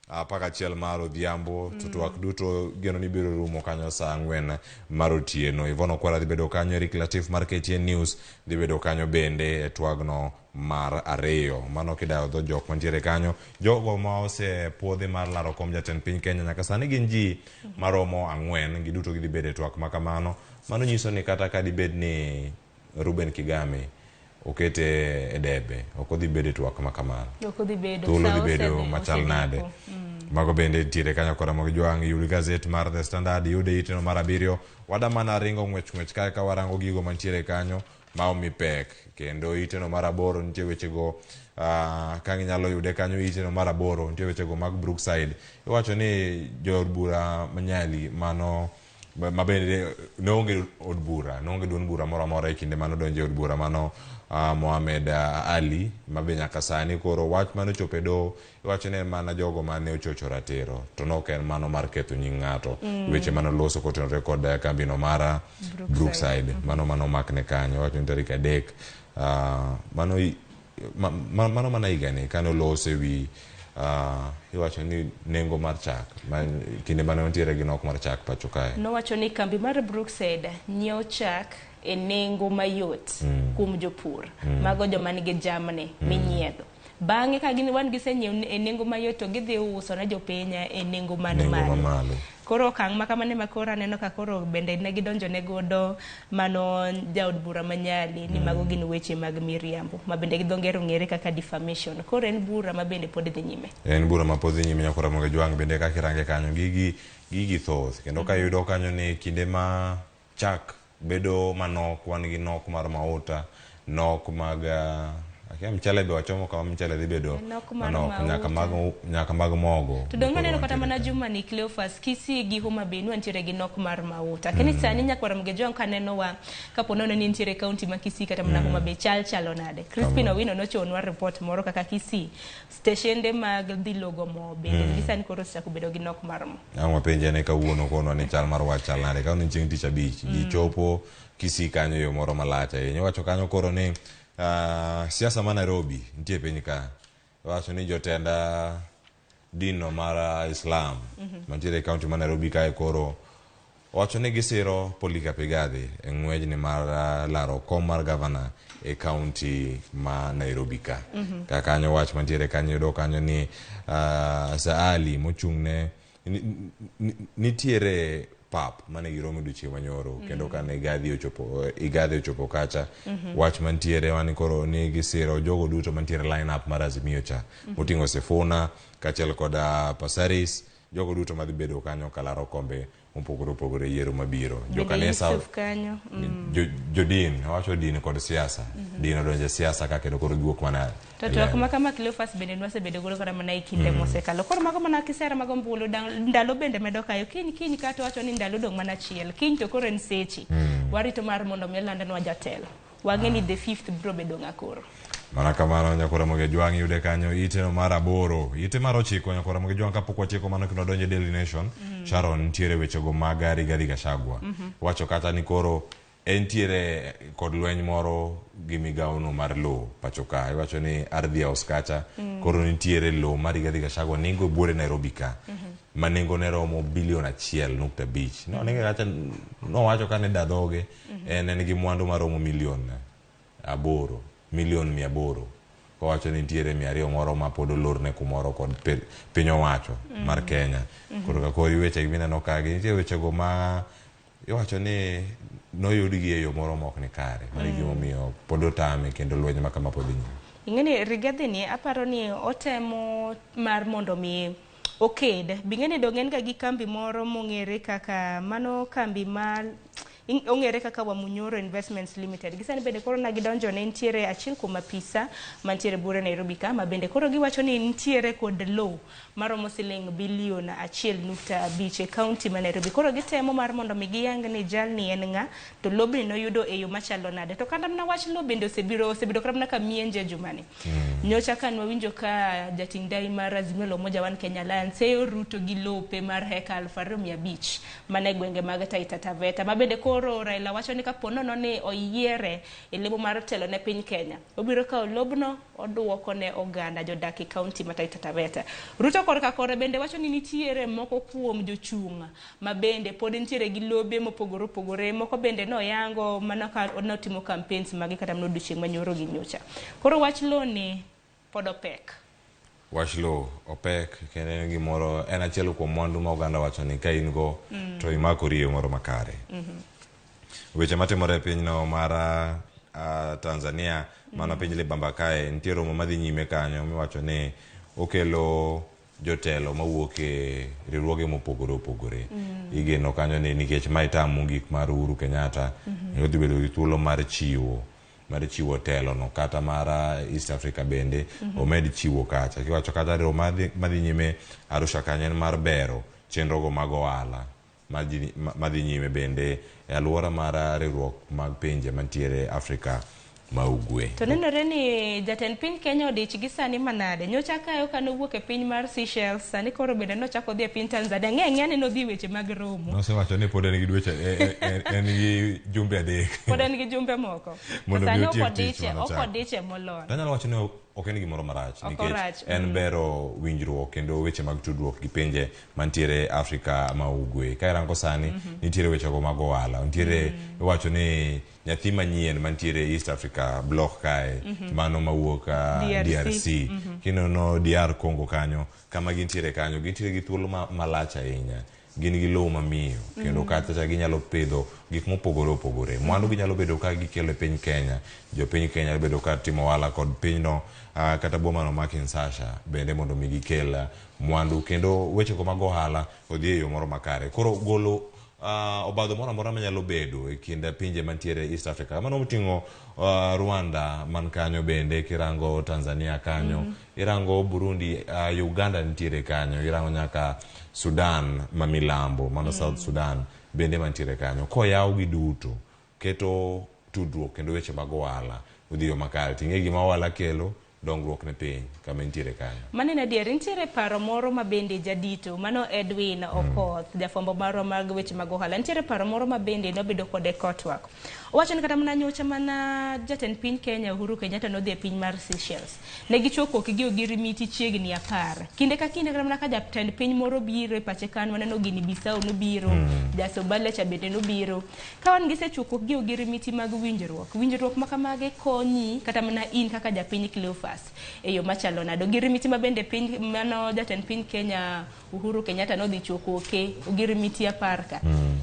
11 mar odhiambo, to twak duto geno ni biro rumo kanyo saa 4 mar otieno. Yvonne Okwara dhi bedo kanyo, Eric Latif mar KTN News dhi bedo kanyo bende e twagno mar ariyo. Mano kidayo dho jok mantiere kanyo, jogo ma osepuodhi mar laro kom jatend piny Kenya nyaka sani gin ji maromo 4, giduto gidhi bedo e twak ma kamano. Mano nyiso ni kata ka dibed ni Ruben Kigame okete e debe, ok odhi bedo e twak ma kamano. Ok odhi bedo. Thuolo dhi Sa bedo machal nade. Mago bende nitiere kanyo kod Ramogi Jwang'. Yud gazet mar The Standard, yude iteno mar 7. Wada mana ringo ng'wech ng'wech kae ka warango gigo mantiere kanyo ma omi pek. Kendo iteno mar 8 nitie wechego, ka ginyalo yude kanyo iteno mar 8 nitie wechego mag Brookside. Iwacho ni jood bura manyali mano ma bende ne onge od bura, ne onge duond bura moro amora e kinde mane odonjo e od bura mano, Mohamed Ali, ma be nyaka sani koro wach mane ochopo e doho iwacho ni en mana jogo mane ochocho ratiro, to ne ok en mano mar ketho nying ng'ato. Weche mane oloso kotenore kod kambino mar Brookside. Brookside, mano omakne kanyo. Iwacho ni tarik 3, mano mana higani kane olose wi, iwacho ni nengo mar chak, kinde mane wantiere gi nok mar chak pacho kae. Nowacho ni kambi mar Brookside nyiewo chak e nengo mayot kuom jopur, mago joma nigi jamni minyiedho. Bang'e ka gin wan gisenyiewo e nengo mayot to gidhi uso ne jopiny e nengo man Nengo malo. mamalo. Koro okang' ma kamano ema koro aneno ka koro bende ne gidonjo ne godo mano jaod bura ma Nyali ni mago gin weche mag miriambo ma bende gi dho ngere ong'ere kaka defamation. Koro en bura ma bende pod dhi nyime. En bura ma pod dhi nyime nyaka Ramogi Jwang' bende kaka irange kanyo gigi thoth kendo ka iyudo kanyo ni kinde ma chak bedo manok, wan gi nok mar mauta, nok mag Akia mchele be wachomo kama mchele dhi bedo Nok mar manok nyaka mauta. mag nyaka mag mogo. To dong' Koro aneno kata wantiere mana kanyo. Juma ni Cleophas Kisii gi Homa Bay nwantiere gi nok mar mauta. Kendo sani nyakwar Mgejwang' kanenowa kapo nono ni nitiere kaunti ma Kisii kata mana Homa Bay chal chalo nade. Crispin Owino nochiwonwa report moro kaka Kisii steshende mag dhi logo mo bende gi sani koro osechako bedo gi nok mar mo. Ang' wapenje ne kawuono konwa ni chal mar wach chal nade. Kawuono en chieng' tich abich. Ji chopo Kisii kanyo e yo moro malach ahinya. Iwacho kanyo koro ni siasa ma Nairobi nitie piny ka. Iwacho ni jotend din no mar Islam mantiere e kaunti ma Nairobi kae koro owacho ni gisiro Polycarp Igathe e ng'wejni mar laro kom mar gavana e kaunti ma Nairobi ka. Ka kanyo wach mantiere kanyo yudo kanyo ni Saali mochung'ne nitiere pap mane giromo odiochieng' manyoro kendo kane Igathe ochopo kacha wach mantiere wan koro ni gisiro jogo duto mantiere line up mar Azimio cha moting'o Sifuna kaachiel kod Pasaris jogo duto madhi bedo kanyo kalaro kombe mopogore opogore e yiero mabiro. Bende Jokanisa Yusuf kanyo. Jodin owacho din kod siasa din odonjo e siasa ka kendo koro giwuok mana To e twak lela. ma kama Cleophas bende nwasebedo godo kata mana e kinde mosekalo. Koro mago mana kisera mag ombulu ndalo bende medo kayo. Kiny kiny kata wacho ni ndalo dong' mana achiel. Kiny to koro en seche. Warito mar mondo mi olandnwa jatelo. Wang'e ni the fifth biro bedo ng'a koro. Mana kamano nyakwar Ramogi Ajwang' yude kanyo ite no mar 8 ite mar 9 nyakwar Ramogi Ajwang' kapok watieko mano kendo wadonjo e Daily Nation Sharon nitiere wechego mag Rigathi Gachagua wacho kata ni koro entiere kod lweny moro gi migawono mar lowo pacho ka iwacho ni Ardhi House kacha koro nitiere lowo mar Rigathi Gachagua nengo e buore Nairobi ka ma nengo ne romo bilion 1.5 no nenge kacha nowacho ka ne dadhoge en gi mwandu maromo milion 8 milion 800 kowacho ni nitiere 200 moro ma pod olorne kumoro kod piny owacho mar Kenya. Koro ka kori weche gi mineno ka gi nitie wechego ma iwacho ni noyudgi e yo moro ma ok ni kare. Mano e gimomiyo pod otame kendo lweny ma kama pod dhi nyime. Ing'e ni Rigathi ni aparo ni otemo mar mondo mi oked. Bing'e ni dong' en ga gi kambi moro mong'ere kaka mano kambi ma ong'ere kaka Wamunyoro Investments Limited. Gisani bende koro na gidonjo ne nitiere achiel kuom apisa mantiere buore Nairobi ka ma bende koro giwacho ni nitiere kod low maromo siling bilion 1.5 e kaunti ma Nairobi. Koro gitemo mar mondo mi giyang ni jalni en ng'a to lobni noyudo e yo machalo nade. To kata mana wach low bende osebedo kata mana ka mienje jumani. Nyocha ka nwawinjo ka jating' ndai mar Azimio la Umoja One Kenya Alliance seyo Ruto gi lope mar heka 2500 mana e gwenge mag Taita Taveta. Ma bende koro Raila wacho ni kapo nono ni oyiere e lemo mar telo ne piny Kenya, obiro kawo lobno oduoko ne oganda jodak e kaunti ma Taita Taveta. Ruto korka kore bende wacho ni nitiere moko kuom jochung' ma bende pod nitiere gi lobe mopogore opogore, moko bende noyango mana ka notimo campaigns mage kata mana odiochieng' manyoro gi nyocha. Koro wach lowo ni pod opek. Wach lowo opek kendo en gimoro en achiel kuom mwandu ma oganda wacho ni ka in go to imakori e yo moro makare. Weche matimore e pinyno mar Tanzania mana piny Libamba kae nitie romo madhi nyime kanyo miwacho ni okelo jotelo mawuok e riwruoge mopogore opogore. Igeno kanyo ni nikech mae tam mogik mar Uhuru Kenyatta odhi bedo gi thuolo mar chiwo telo no kata mar East Africa bende omed chiwo kacha. Kiwacho kata romo madhi nyime Arusha kanyo en mar bero chenrogo mag ohala madhi nyime bende e alwora mar riwruok mag pinje mantiere Afrika ma ugwe. To nenore ni jatend piny Kenya odich gi sani manade. Nyocha kayo ka nowuok e piny mar Seychelles, sani koro bende nochako dhi e piny Tanzania. Ng'e ang'eya ni nodhi weche mag romo. Nosewacho ni pod en gi dweche, en gi jumbe 3. Pod en gi jumbe moko. Mondo Sani mi otiek tich manochako. ok odiche moloyo. Anyalo wacho ni ok en gimoro marach Ok nikech orach, en bero winjruok kendo weche mag tudruok gi pinje mantiere Afrika ma ugwe. Ka irango sani nitiere wechego mag ohala, nitiere iwacho ni nyathi manyien mantiere East Africa block kae mano mawuok DRC. DRC. Kinono DR Congo kanyo kama gintiere kanyo gintiere gi thuolo malach ahinya. Gin gi lowo mamiyo kendo kata cha ginyalo pidho gik mopogore opogore. Mwandu ginyalo bedo ka gikelo e piny Kenya, jopiny Kenya bedo ka timo ohala kod pinyno kata bomano ma Kinshasa bende mondo mi gikel mwandu kendo wechego mag ohala odhi e yo moro makare. Koro golo Obadho moro amora manyalo bedo e kind pinje mantiere East Africa. Mano oting'o Rwanda man kanyo bende, kirango Tanzania kanyo, irango Burundi, Uganda nitiere kanyo, irango nyaka Sudan ma milambo, mano South Sudan bende mantiere kanyo. Koyaw gi duto, keto tudruok kendo weche mag ohala odhi yo makare. Ting'e gima ohala kelo dongruok ne piny kama entiere kanyo. Mano en adier, nitiere paro moro ma bende jadito, mano Edwin Okoth, jafwambo marwa mag weche mag ohala. Nitiere paro moro ma bende nobedo kode kotwak. Owacho ni kata mana nyocha mana jatend piny Kenya Uhuru Kenyatta nodhi e piny mar Seychelles. Ne gichwo kokgi ogirimiti chiegni 10. Kinde ka kinde kata mana ka jatend piny moro biro e pache kan waneno Guinea Bissau nobiro, ja Somalia cha bende nobiro. Ka wan gisechwo kokgi ogirimiti mag winjruok, winjruok ma kamagi konyi kata mana in kaka japiny Cleophas e yo machalo nade. Ogirimiti ma bende piny mano jatend piny Kenya Uhuru Kenyatta nodhi chwo koke ogirimiti 10 ka.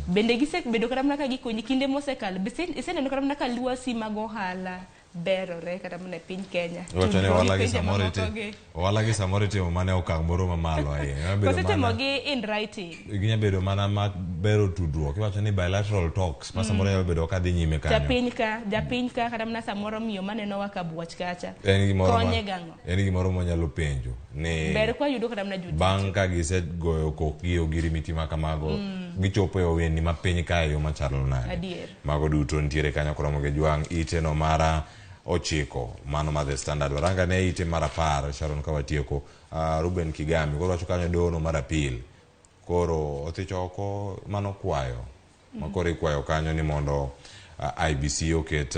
Bende gisebedo kata mana ka gikonyi kinde mosekalo. Be iseneno kata mana ka lwasi mag ohala berore kata mana e piny Kenya. Iwacho ni Tudruok gi ohala gi pinje samoro mamoko gi. Ohala gi samoro itimo mana e okang' moro mamalo ahinya. Nyalo bedo Kosetimo mana gi in writing. Ginya bedo mana ma bero tudruok. Iwacho ni bilateral talks ma samoro nyalo bedo ka dhi nyime kanyo. Japiny ka, japiny ka kata mana samoro miyo maneno wa ka buoch kacha. En gimoro ma Konye gang'o? En gimoro mwanyalo penjo ni Ber kwa yudo kata mana jotich. Bang' ka gisegoyo kokgi ogirimiti ma kamago, gichopo e owendi ma piny kae e yo machalo nade? Adier. Mago duto nitiere kanyo koromo gi jwang' ite no mara 9 mano mar The Standard. Waranga ne ite mar 10 Sharon ka watieko. Ruben Kigami koro wacho kanyo dono mar appeal. Koro othicho oko mano kwayo. Ma koro ikwayo kanyo ni mondo IBC oket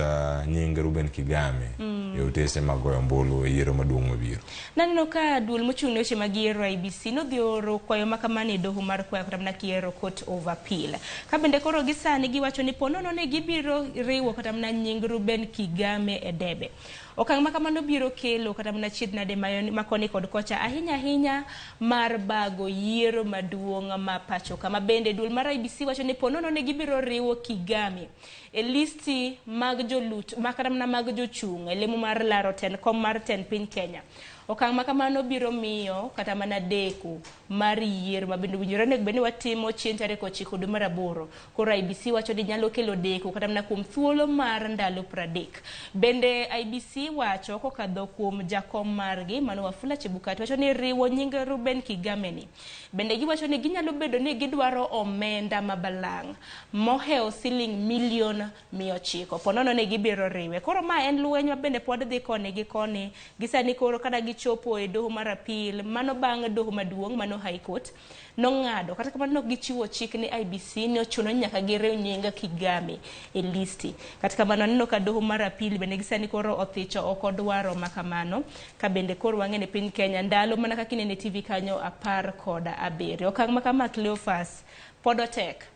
nying Ruben Kigame e otese mag goyo ombulu e yiero maduong' mabiro. Naneno ka duol mochung' ne weche mag yiero IBC nodhi oro kwayo ma kamano e doho mar kwayo kata mana kiero Court of Appeal. Ka bende koro gi sani giwacho ni ponono ni gibiro riwo kata mana nying Ruben Kigame e debe. Okang' ma kamano biro kelo kata mana chiedh nade ma koni kod kocha ahinya ahinya mar bago yiero maduong' ma pacho ka. Ma bende duol mar IBC wacho ni ponono ni gibiro riwo Kigame e listi mag jolut ma kata mana mag jochung' e lemo mar laro tend kom mar tend piny Kenya. Okang' ma kamano biro miyo kata mana deko mar yiero ma bende owinjore onego bed ni watimo chieng' tarik 9 dwe mar 8. Koro IBC wacho ni nyalo kelo deko kata mana kuom thuolo mar ndalo 30. Bende IBC wacho kokadho kuom jakom margi mano Wafula Chebukati wacho ni riwo nying Ruben Kigame ni. Bende giwacho ni ginyalo bedo ni gidwaro omenda mabalang' mohewo siling milion 900. Ponono ni gibiro riwe. Koro ma en lweny ma bende pod dhi koni gi koni. Gisani koro kata gichopo e doho mar appeal, mano bang' doho maduong' mano High Court nong'ado. Kata kamano nok gichiwo chik ni IBC ni ochuno ni nyaka giriw nying Kigame e listi. Kata kamano aneno ka doho mar appeal bende gisani koro othicho oko dwaro ma kamano. Ka bende koro wang'e ni piny Kenya ndalo mana kaka inene TV kanyo 17. Okang' ma kama Cleophas pod otek.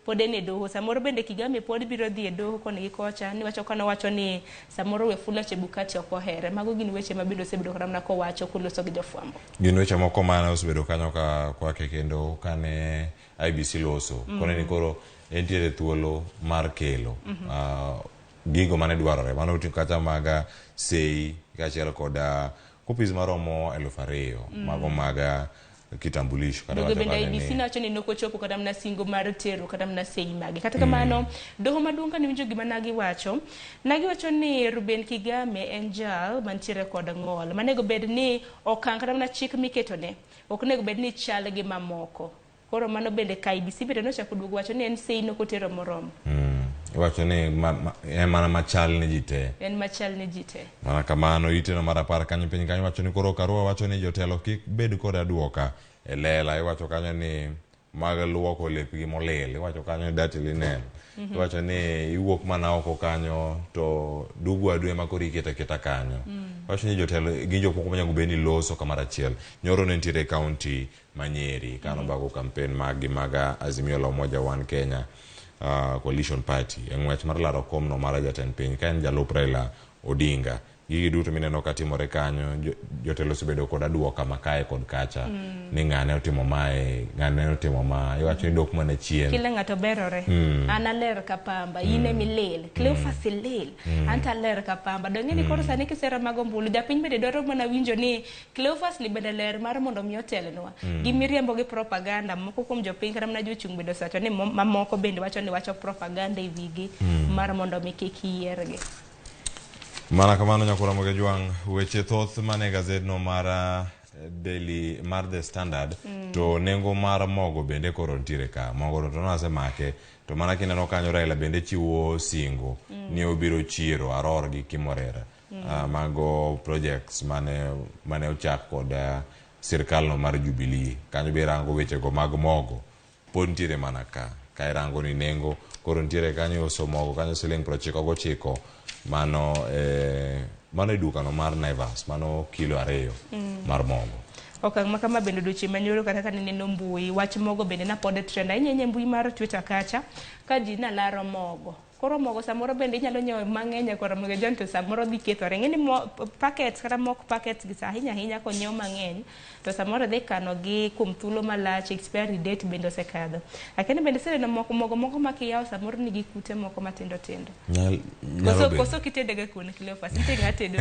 Pod en e doho. Samoro bende Kigame pod biro dhi e doho koni gi kocha. Niwacho ka nowacho ni samoro Wafula Chebukati ok ohere. Mago gin weche ma bende osebedo kata mana kowacho koloso gi jofwambo. Gin weche moko mane osebedo kanyo ka kwake kendo kane IBC loso. Kone ni koro entiere thuolo mar kelo. Gigo mane dwarore. Mano oting'o kata mag sei kaachiel kod copies maromo 2000 mago mag kitambulisho kata Dogo wacho bende kanyo IBC ni nowacho ni nokochopo kata mana singo mar tero kata mana sei mage. Kata kamano, doho maduong' kane winjo gima nagiwacho, nagiwacho ni Ruben Kigame en jal mantiere kod ng'ol. Manego bed ni okang' kata mana chik miketone, ok onego bed ni chal gi mamoko. Koro mano bende ka IBC bende nochako duogo wacho ni en sei nokotero moromo. Iwacho ni en mana machal ne ji te. En machal ne ji te. Mana kamano, iteno mar 10 kanyo piny kanyo wacho ni koro Karua wacho ni jotelo kik bed kod aduoka e lela. Iwacho kanyo ni mag luoko lepgi molil. Iwacho kanyo ni dirty linen. Iwacho ni iwuok mana oko kanyo to dugu adwe ma koro iketo aketa kanyo. Iwacho ni jotelo gin jok moko manyalo bedo ni loso kamoro achiel. Nyoro ne nitiere e kaunti ma Nyeri kano bago campaign mag gi mag Azimio la Umoja One Kenya Coalition Party e ng'wech mar laro kom no mar jatend piny ka en jalup Raila Odinga. Gigi duto mineno ka timore kanyo, jotelo osebedo kod aduoka ma kae kod kacha ni ng'ane otimo mae, ng'ane otimo ma, iwacho ni dok mana chien. Kila ng'ato berore. An aler ka pamba, in ema ilil. Cleophas ilil, anto aler ka pamba. Donge ni koro sani kisero mag ombulu, japiny bende dwaro mana winjo ni Cleophas ni bende ler mar mondo mi otelnwa. Gi miriambo gi propaganda, moko kuom jopiny kata mana jochung' bende osewacho ni mamoko bende wacho ni wacho propaganda e wigi mar mondo mi kik yiergi. Mana kamano nyakwar Ramogi Ojwang', weche thoth mane gazedno mar Daily mar The Standard to nengo mar mogo bende koro nitiere ka. Mogo to nosemake to mana kineno kanyo Raila bende chiwo singo ni obiro chiero Aror gi Kimorera. Mago projects mane ochak kod sirkal no mar Jubilee. Kanyo be irango wechego mag mogo pod nitiere mana ka. Ka irango ni nengo koro nitiere kanyo iuso mogo kanyo siling 99 mano mano e dukano mar Naivas mano kilo 2 mar mogo. Okang' ma kama bende odiochieng' manyoro kata ka nineno mbui wach mogo bende na pod trend ahinya ahinya e mbui mar Twitter kacha ka ji nalaro mogo. Koro mogo samoro bende inyalo nyiewo mang'eny e kor Ramogi Ojwang' to samoro dhi kethore. Ing'e ni packets kata mok packets gi sa ahinya ahinya konyiew mang'eny to samoro idhi kano gi kuom thuolo malach expiry date bende osekadho. Lakini bende iseneno mogo moko ma kiyawo samoro nigi kute moko matindo tindo. Nyalo bedo. Koso kitedega kuon Cleophas, nitie ng'a tedo.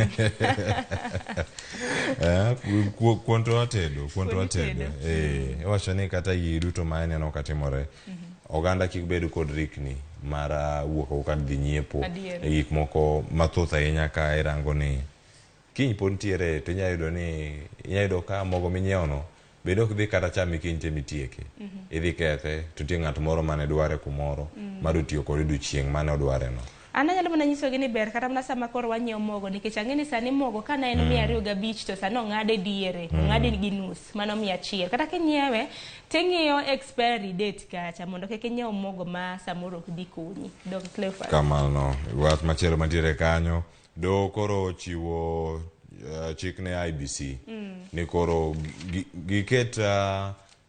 Kuon to atedo, kuon to Kuon atedo. itedo. Iwacho ni kata gigi duto ma ineno katimore, oganda kik bed kod rikni mar wuok oko ka dhi nyiepo e gik moko mathoth ahinya ka irango ni kiny pod nitiere to inyalo yudo ni inyalo yudo ka mogo minyiewo no bende ok dhi kata chame kiny te mitieke. Idhi kethe to nitie ng'at moro mane dware kumoro madwa tiyo kode odiochieng' mane odware no. An anyalo mana nyisogi ni ber kata mana sama koro wanyiewo mogo nikech ang'e ni sani mogo ka ne en 205 to sani ong'ade diere, ong'ade gi nus, mano 100. Kata kinyiewe ting'iyo expiry date kacha mondo kik inyiew mogo ma samoro ok dhi konyi. Dog Cleophas. Kamano, wach machielo mantiere kanyo, doho koro ochiwo chik ne IEBC ni koro giket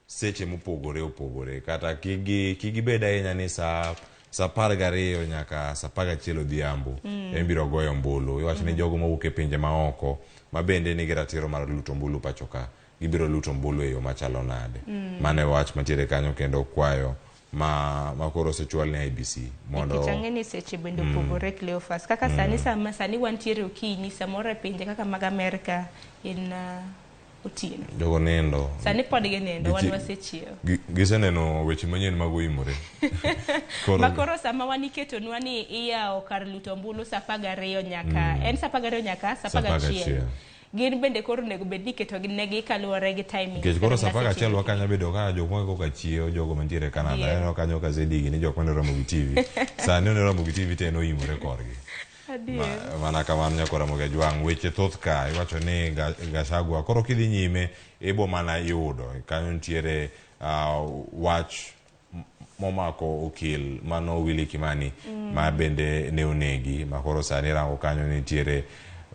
seche mopogore opogore kata kik gibed ahinya ni sa 12 nyaka sa 11 odhiambo ema ibiro goyo ombulu. Iwacho ni jogo mawuok e pinje maoko ma bende nigi ratiro mar luto ombulu pacho ka gibiro luto ombulu e yo machalo nade. Mano e wach mantiere kanyo kendo kwayo ma koro osechwal ne IEBC mondo Nikech ang'e ni seche bende opogore Cleophas. Kaka sani sama sani wantiere okinyi samoro e pinje kaka mag Amerka en otieno. Jogo nindo. Sani pod ginindo, wan wasechiewo. Giseneno weche manyien mag oimore. Ma koro sama wan iketonwa ni iyawo kar luto ombulu sa 12 nyaka en sa 12 nyaka sa 11. Gin bende koro onego bed ni iketo negi kaluwore gi timing. Nikech koro sa 11 wakanya bedo ka jok moko koka chiewo jogo mantiere Canada. Aneno kanyo ka Zedigi ni jok mane Ramogi TV. Sani one Ramogi TV to en oimore korgi. Mana kamano nyakwar Ramogi Ojwang', weche thoth ka iwacho ni Gachagua koro kidhi nyime ibo mana yudo kanyo nitiere wach momako okil mano Willy Kimani ma bende ne onegi ma koro sani rango kanyo nitiere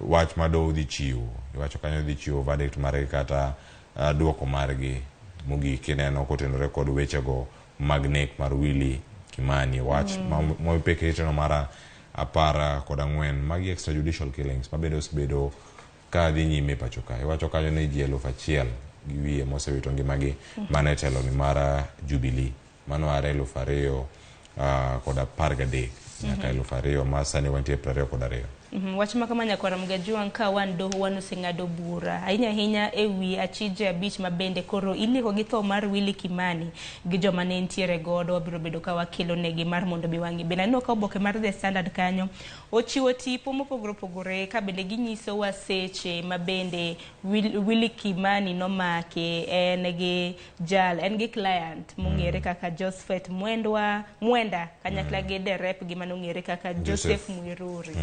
wach ma doho dhi chiwo. Iwacho kanyo dhi chiwo verdict margi kata duoko margi mogik ineno kotenore kod wechego mag nek mar Willy Kimani. Wach mopek ritono mar 14 magi extrajudicial killings ma bende osebedo ka dhi nyime pacho ka. Iwacho kanyo ni ji 1000 gi wiye mosewito ngimagi mane telo ni mar Jubilee mano are 2013 nyaka 2000 ma sani wantie 22. Wach ma kama nyakwar Ramogi Ojwang' ka wan doho wan oseng'ado bura ahinya ahinya e wi achije 5 ma bende koro ilieko gi tho mar Willy Kimani gi joma ne nitiere godo wabiro bedo ka wakelo negi mar mondo mi wang'i. Bende aneno ka oboke mar The Standard kanyo ochiwo tipo mopogore opogore ka bende ginyisowa seche ma bende Willy Kimani nomaki en gi jal en gi client mong'ere kaka Josephat Mwenda kanyakla gi derep gi manong'ere kaka Joseph Mwiruri.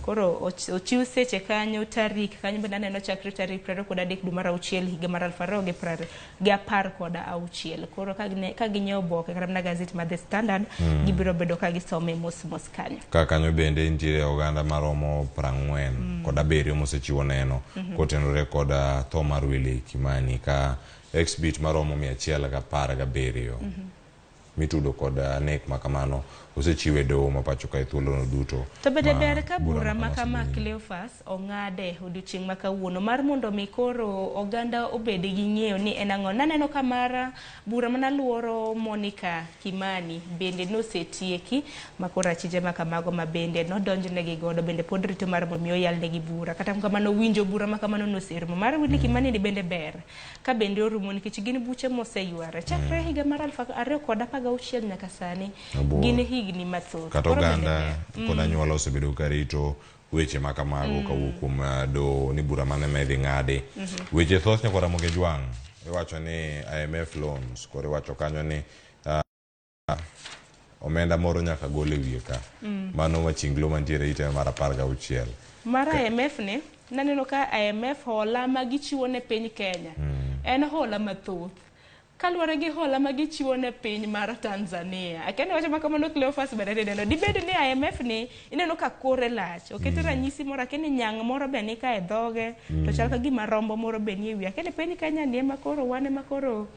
Koro ochiw seche kanyo tarik kanyo bende aneno chakre tarik 23 dwe mar auchiel higa mar 2016. Koro ka ginyiewo oboke kata mana gazet mar The Standard gibiro bedo ka gisome mos mos kanyo. Ka kanyo bende nitiere oganda maromo 47 mosechiwo neno kotenore kod tho mar Willy Kimani ka exhibit maromo 117 mitudo kod nek makamano osechiw e doho ma pacho kae thuolono duto. To bende ma ber ka bura bura ma ma kama kama osedhi nyime. Cleophas ong'ade odiochieng' ma kawuono mar mondo mi koro oganda obed gi ng'eyo ni en ang'o. Naneno ka mara bura manaluoro Monica Kimani bende nosetieki ma koro achije ma kamago ma bende nodonjnegi godo bende pod rito mar mondo mi oyalnegi bura. Kata kamano winjo bura ma kamano noserumo. Mar Willy Kimani ni bende ber ka bende orumo nikech gin buche moseyware chakre higa mar 2016 nyaka sani. Mabor. Gin higni mathoth. Kata Koro bende oganda ber. kod anyuola osebedo karito weche ma kamago kawuok kuom doho ni bura mane ma idhi ng'adi. Weche thoth nyakwa Ramogi Jwang' iwacho ni IMF loans koro iwacho kanyo ni omenda moro nyaka gol e wiye ka. Mano machinglo mantiere ite mar 16. Mar IMF ni naneno ka IMF hola ma gichiwo ne piny Kenya en hola mathoth kaluwore gi hola ma gichiwo ne piny mar Tanzania. Akia ni wacho ma kamano Cleophas bende nineno. Dibed ni IMF ni ineno ka kore lach. Oketo ranyisi moro akia ni nyang' moro be ni ka e dhoge to chal ka gima rombo moro be ni e wiye. Akia ni piny Kenya ni ema koro wan ema koro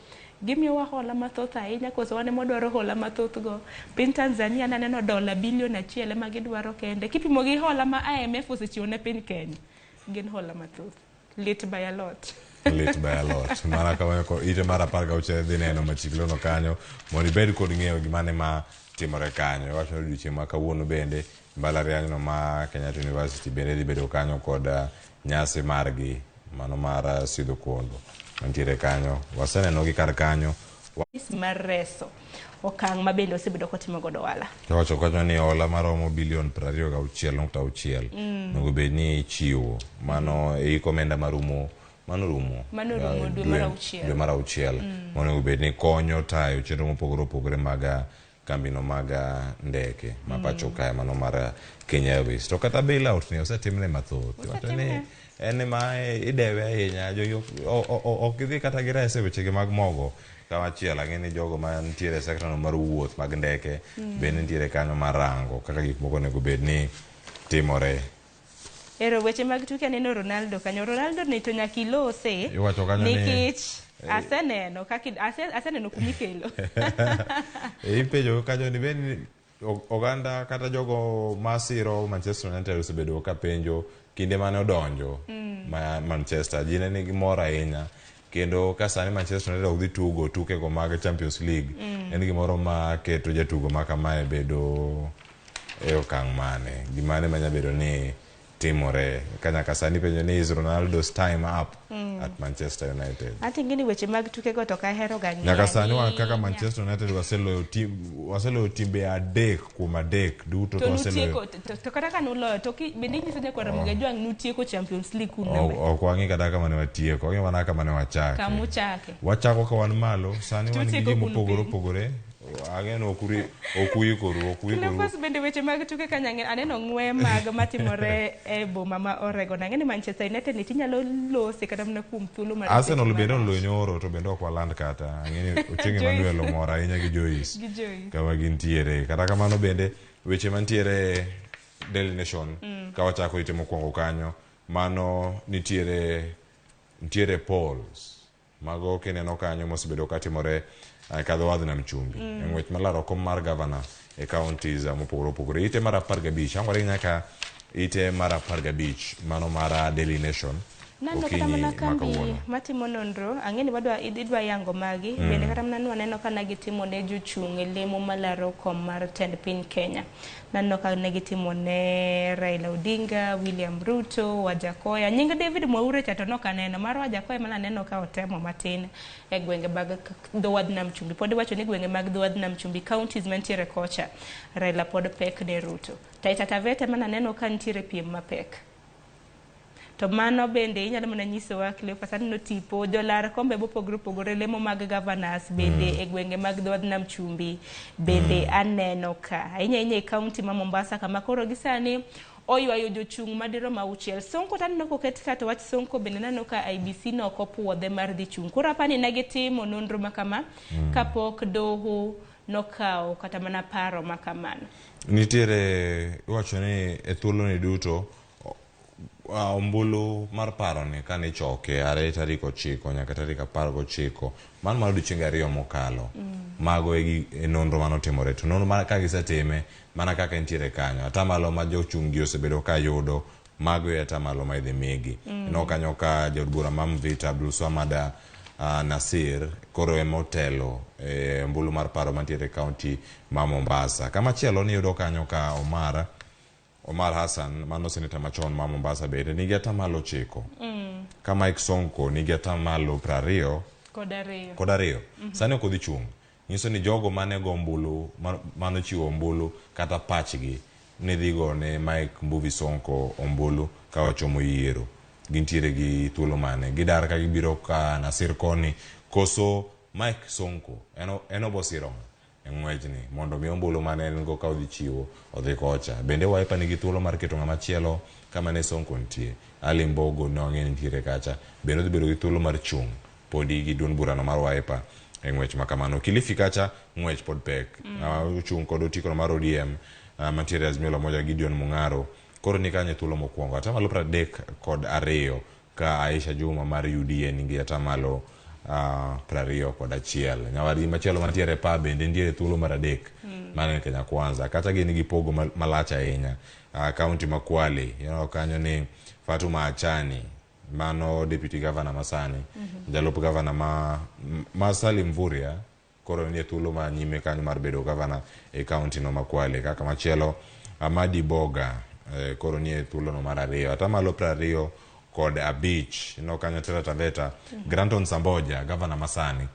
gimiyowa hola mathoth ahinya koso wan ema wadwaro hola mathoth go. Piny Tanzania naneno dola bilion 1 ema gidwaro kende. Kipimo gi hola ma IMF osechiwo ne piny Kenya, gin hola mathoth. Lit by a lot. Lit by a lot. Mana kamano ko ite mar 16 dhi neno machiklono kanyo mondo ibed kod ng'eyo gimane ma timore kanyo. Iwacho ni odiochieng' ma kawuono bende mbalariany no ma Kenyatta University bende dhi bedo kanyo kod nyasi margi mano mar sidho kondo mantiere kanyo. Waseneno gi kar kanyo. Mar reso okang' ma bende osebedo kotimo godo ohala. Iwacho kanyo ni hola maromo bilion 26.6 onego bed ni ichiwo mano e hik omenda marumo mano rumo Mano rumo dwe mar auchiel. Dwe mar auchiel monego bed ni konyo tayo chenro mopogore opogore mag kambino mag ndeke ma pacho kae mano mar Kenya Airways. To kata bail out ni osetimne mathoth. Iwacho ni Osetimne. en ma idewe ahinya jogi ok gidhi kata girese wechegi mag mogo. Kamachielo ang'e ni jogo mantiere e sekta no mar wuoth mag ndeke bende nitiere kanyo mar rango kaka gik moko onego bed ni timore. Ero weche mag tuke aneno Ronaldo kanyo. Ronaldo ni to nyaka ilose. Iwacho kanyo ni nikech aseneno kaka aseneno kumikelo. Ipenjo kanyo ni bende oganda kata jogo masiro Manchester United osebedo ka penjo kinde mane odonjo ma Manchester ji ne nigi mor ahinya kendo ka sani Manchester United ok dhi tugo tukego mag Champions League en gimoro ma keto jatugo ma kamae bedo e okang' mane gimane manya bedo ni timore ka nyaka sani penjo ni is Ronaldo's time up at Manchester United. Ati ing'e weche mag tukego to ok ahero ga ng'iyo Nyaka sani wan kaka ahinya. Manchester United waseloyo tim waseloyo timbe 3 kuom 3 duto To to waseloyo nutieko to kata ka nuloyo to bende inyiso nyakwar Ramogi Ajwang' nutieko Champions League kun namba Ok wang'i kata kama ne watieko, wang'i mana kama ne wachake. Kamuchake. Wachako ka wan malo, sani wan gi Tutieko ji kun mopogore piny. opogore. Ang'e ni ok uikoru, ok uikoru. Cleophas bende weche mag tuke ka nyange aneno ng'we mag matimore e boma ma Oregon. Ang'e ni Manchester United ni tinyalo lose kata mana kuom thuolo mar Arsenal seche bende malach. oloyo nyoro to bende ok waland kata. Ang'e ni Ochieng' Emmanuel omor ahinya gi Joyce. Gi Joyce. Kama gintiere. Kata kamano bende weche mantiere Daily Nation ka wachako ite mokwongo kanyo mano nitiere polls mago kineno kanyo mosebedo katimore ka dho wadh nam chumbi e ng'wech mar laro kom mar gavana e counties mopogore opogore. Ite mar 15 ang'ore nyaka ite mar 15 mano mar Daily Nation Naneno kata okinyi mana ma kambi kawuono. matimo nonro, ang'e ni wadwa idwa yango magi, bende kata mana nwaneno ka ne gitimo ne jochung' e lemo malaro kom mar tend piny Kenya. Naneno ka ne gitimo ne Raila Odinga, William Ruto, Wajakoya. Nying David Mwaure cha to nok aneno, mar Wajakoya mana aneno ka otemo matin e gwenge mag dho wadh nam chumbi. Pod iwacho ni gwenge mag dho wadh nam chumbi, counties mantiere kocha, Raila pod pek ne Ruto. Taita Taveta mana aneno ka nitiere piem mapek. To mano bende inyalo mana nyisowa Cleophas, aneno tipo jolar kombe mopogore opogore, lemo mag governors bende e gwenge mag dho wadh nam chumbi bende aneno ka ahinya ahinya e county ma Mombasa kama koro gi sani oywayo jochung' madirom 6. Sonko to aneno koket ka to wach Sonko bende naneno ka IBC nok opuodhe mar dhi chung'. Koro apani ne gitimo nonro ma kama kapok doho nokawo kata mana paro ma kamano. Nitiere iwacho ni e thuoloni duto Ombulu mar paro ni kane ichoke are tarik 9 nyaka tarik 19, mano mar odiochienge 2 mokalo. Mago e nonro manotimore. To nonro ma ka gisetime, mana kaka entiere kanyo, atamalo ma jochung' gi osebedo ka yudo, mago e atamalo ma idhi migi. Ineno kanyo ka jaod bura ma Mvita Abdulswamad Nasir koro ema otelo e ombulu mar paro mantiere e kaunti ma Mombasa. Kamachielo niyudo kanyo ka Omar Hassan, mano seneta machon ma Mombasa bende nigi atamalo 9. Ka Mike Sonko nigi atamalo 22. Kod 2. Sani ok odhi chung'. Nyiso ni jogo mane go ombulu, manochiwo ombulu kata pachgi ni dhi go ne Mike Mbuvi Sonko ombulu ka wachomo yiero. Gintiere gi thuolo mane? Gidar ka gibiro ka Nasir koni, koso Mike Sonko en obosiro ng'a e ng'wechni mondo mi ombulu mane en go ka odhi chiwo odhi kocha. Bende Wiper nigi thuolo mar keto ng'ama chielo kama ne Sonko nitie. Ali Mbogo ne wang'eyo ni nitiere kacha. Bende odhi bedo gi thuolo mar chung' podi gi duond burano mar Wiper e ng'wech ma kamano. Kilifi kacha ng'wech pod pek. Ochung' kod otiko mar ODM mantiere Azimio la Umoja Gideon Mung'aro. Koro ni kanyo e thuolo mokwongo. Atamalo 32 ka Aisha Juma mar UDA nigi atamalo 21. Nyawadgi machielo mantiere pa bende nitiere thuolo mar 3. Mano en Kenya Kwanza. Kata gin gi pogo malach ahinya. Kaunti ma Kwale, ineno kanyo ni Fatuma Achani, mano deputy governor masani, jalup governor ma Salim Mvurya, koro nie thuolo ma nyime kanyo mar bedo governor e kaunti no ma Kwale. Kaka machielo Amadi Boga, koro nie thuolo no mar 2, atamalo 25. Ineno kanyo Taita Taveta, Granton Samboja, governor masani,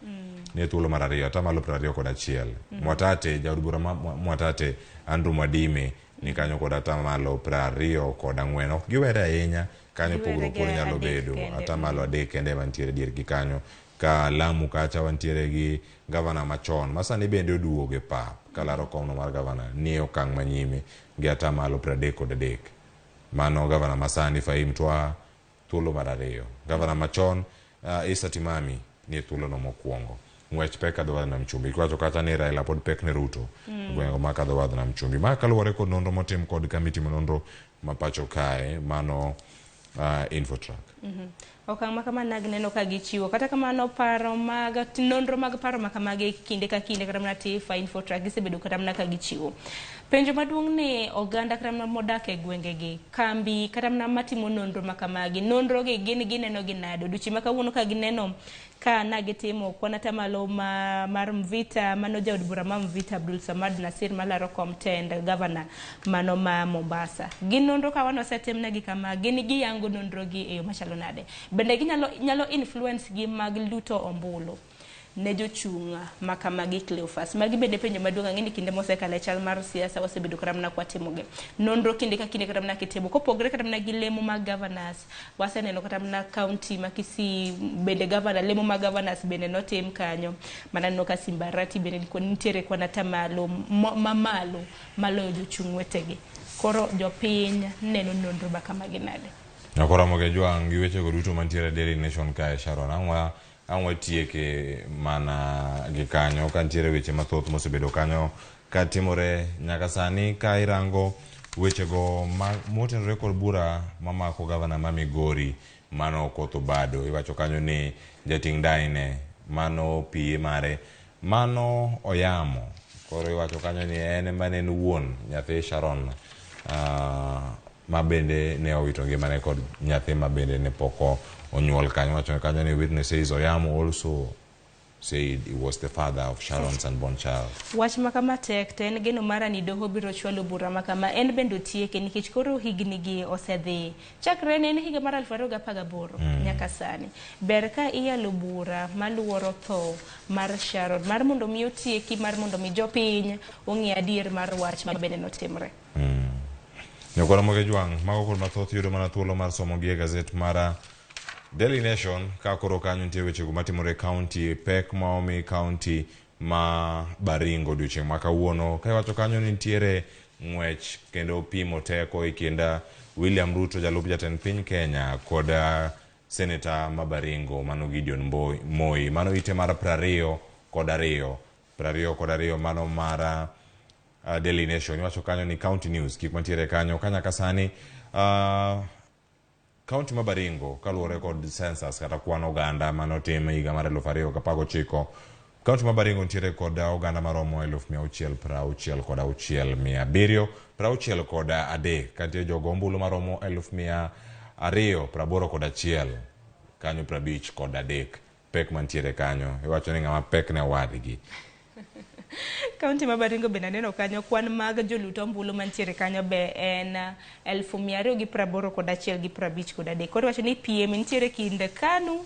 nie thuolo mar 2, atamalo 21. Mwatate, jaod bura ma Mwatate Andrew Mwadime ni kanyo kod atamalo 24. Ok giwere ahinya kanyo, pogruok pod nyalo bedo atamalo 3 kende mantiere diergi kanyo. Ka Lamu kacha wantiere gi gavana machon ma sani bende oduogo e pap kalaro komno mar gavana ni okang' manyime gi atamalo 33. Mano gavana masani Fahim Twaha thuolo mar 2. Gavana machon Issa Timami ni thuolo no mokwongo. Ng'wech pek kadho wadh nam chumbi. Kiwacho kata ni Raila pod pek ne Ruto gweng'o ma kadho wadh nam chumbi. Ma kaluwore kod nonro motim kod kambi timo nonro ma pacho kae mano Infotrack. Okang' ma kama nag neno ka gichiwo. Kata kamano paro mag nonro mag paro ma kamagi kinde ka kinde kata mana Tifa, Infotrack gisebedo kata mana ka gichiwo. Penjo maduong' ni oganda kata mana modak e gwengegi, kambi kata mana matimo nonro ma kamagi, nonro gi gin gineno gi nade? Odiochieng' ma kawuono ka gineno ka na gitimo kwan atamalo mar Mvita, mano jaod bura ma Mvita Abdul Samad Nasir malaro kom tend gavana mano ma Mombasa. Gin nonro ka wan osetimnegi kama, gin giyango nonro gi e yo machalo nade? Bende ginyalo nyalo influence gi mag luto ombulu ne jochung' ma kamagi Cleophas? Magi bende penjo maduong' ang'e ni kinde mosekalo e chal mar siasa wasebedo kata mana kwatimogi. Nonro kinde ka kinde kata mana kitimo kopogre kata mana gi lemo mag governors, waseneno kata mana county ma Kisii bende governor lemo mag governors bende notim kanyo. Mananeno ka Simbarati bende nitiere kwan atamalo mamalo maloyo jochung' wetegi. Koro jopiny neno nonro ma kamagi nade? Nyakoromo ke jwang' gi wechego duto mantiere Daily Nation kae Sharon. Ang' watieke mana gi kanyo ka nitiere weche mathoth mosebedo kanyo ka timore nyaka sani ka irango wechego motenore kod bura mamako gavana ma Migori mano Okoth Obado. Iwacho kanyo ni jating' daine mano PA mare mano Oyamo. Koro iwacho kanyo ni en ema ne en wuon nyathi Sharon ma bende ne owito ngimane kod nyathi ma bende ne pok onyuol kanyo. Iwacho kanyo ni witness says Oyamo also said he was the father of Sharon's unborn child. Wach ma kama tek to en geno mara ni doho biro chwalo bura ma kama en bende otieke nikech koro higni gi osedhi. Chakre ne en higa mar 2018 nyaka sani. Ber ka iyalo bura maluoro tho mar Sharon mar mondo mi otieki mar mondo mi jopiny ong'e adier mar wach ma bende notimre. Nyakwara Moge Jwang', mago kod mathoth yudo mana thuolo mar somo gi e gazet mar Daily Nation ka koro kanyo nitie wechego matimore e county, pek ma omi county ma Baringo odiochieng' ma kawuono. Ka iwacho kanyo ni nitiere ng'wech kendo pimo teko e kind William Ruto jalup jatend piny Kenya kod seneta ma Baringo mano Gideon Moi. Mano ite mar 22, 22 mano mar Daily Nation. Iwacho kanyo ni county news kik mantiere kanyo ka nyaka sani Kaunti ma Baringo kaluwore kod census kata kwan oganda mane otim e higa mar 2019, kaunti ma Baringo nitiere kod oganda maromo 666,763 ka nitie jogo ombulu maromo 281,000 kanyo 53. Pek mantiere kanyo iwacho ni ng'ama pek ne wadgi. Kaunti ma Baringo bende aneno kanyo kwan mag jolut ombulu mantiere kanyo be en 281,053. Koro iwacho ni piem nitiere kind KANU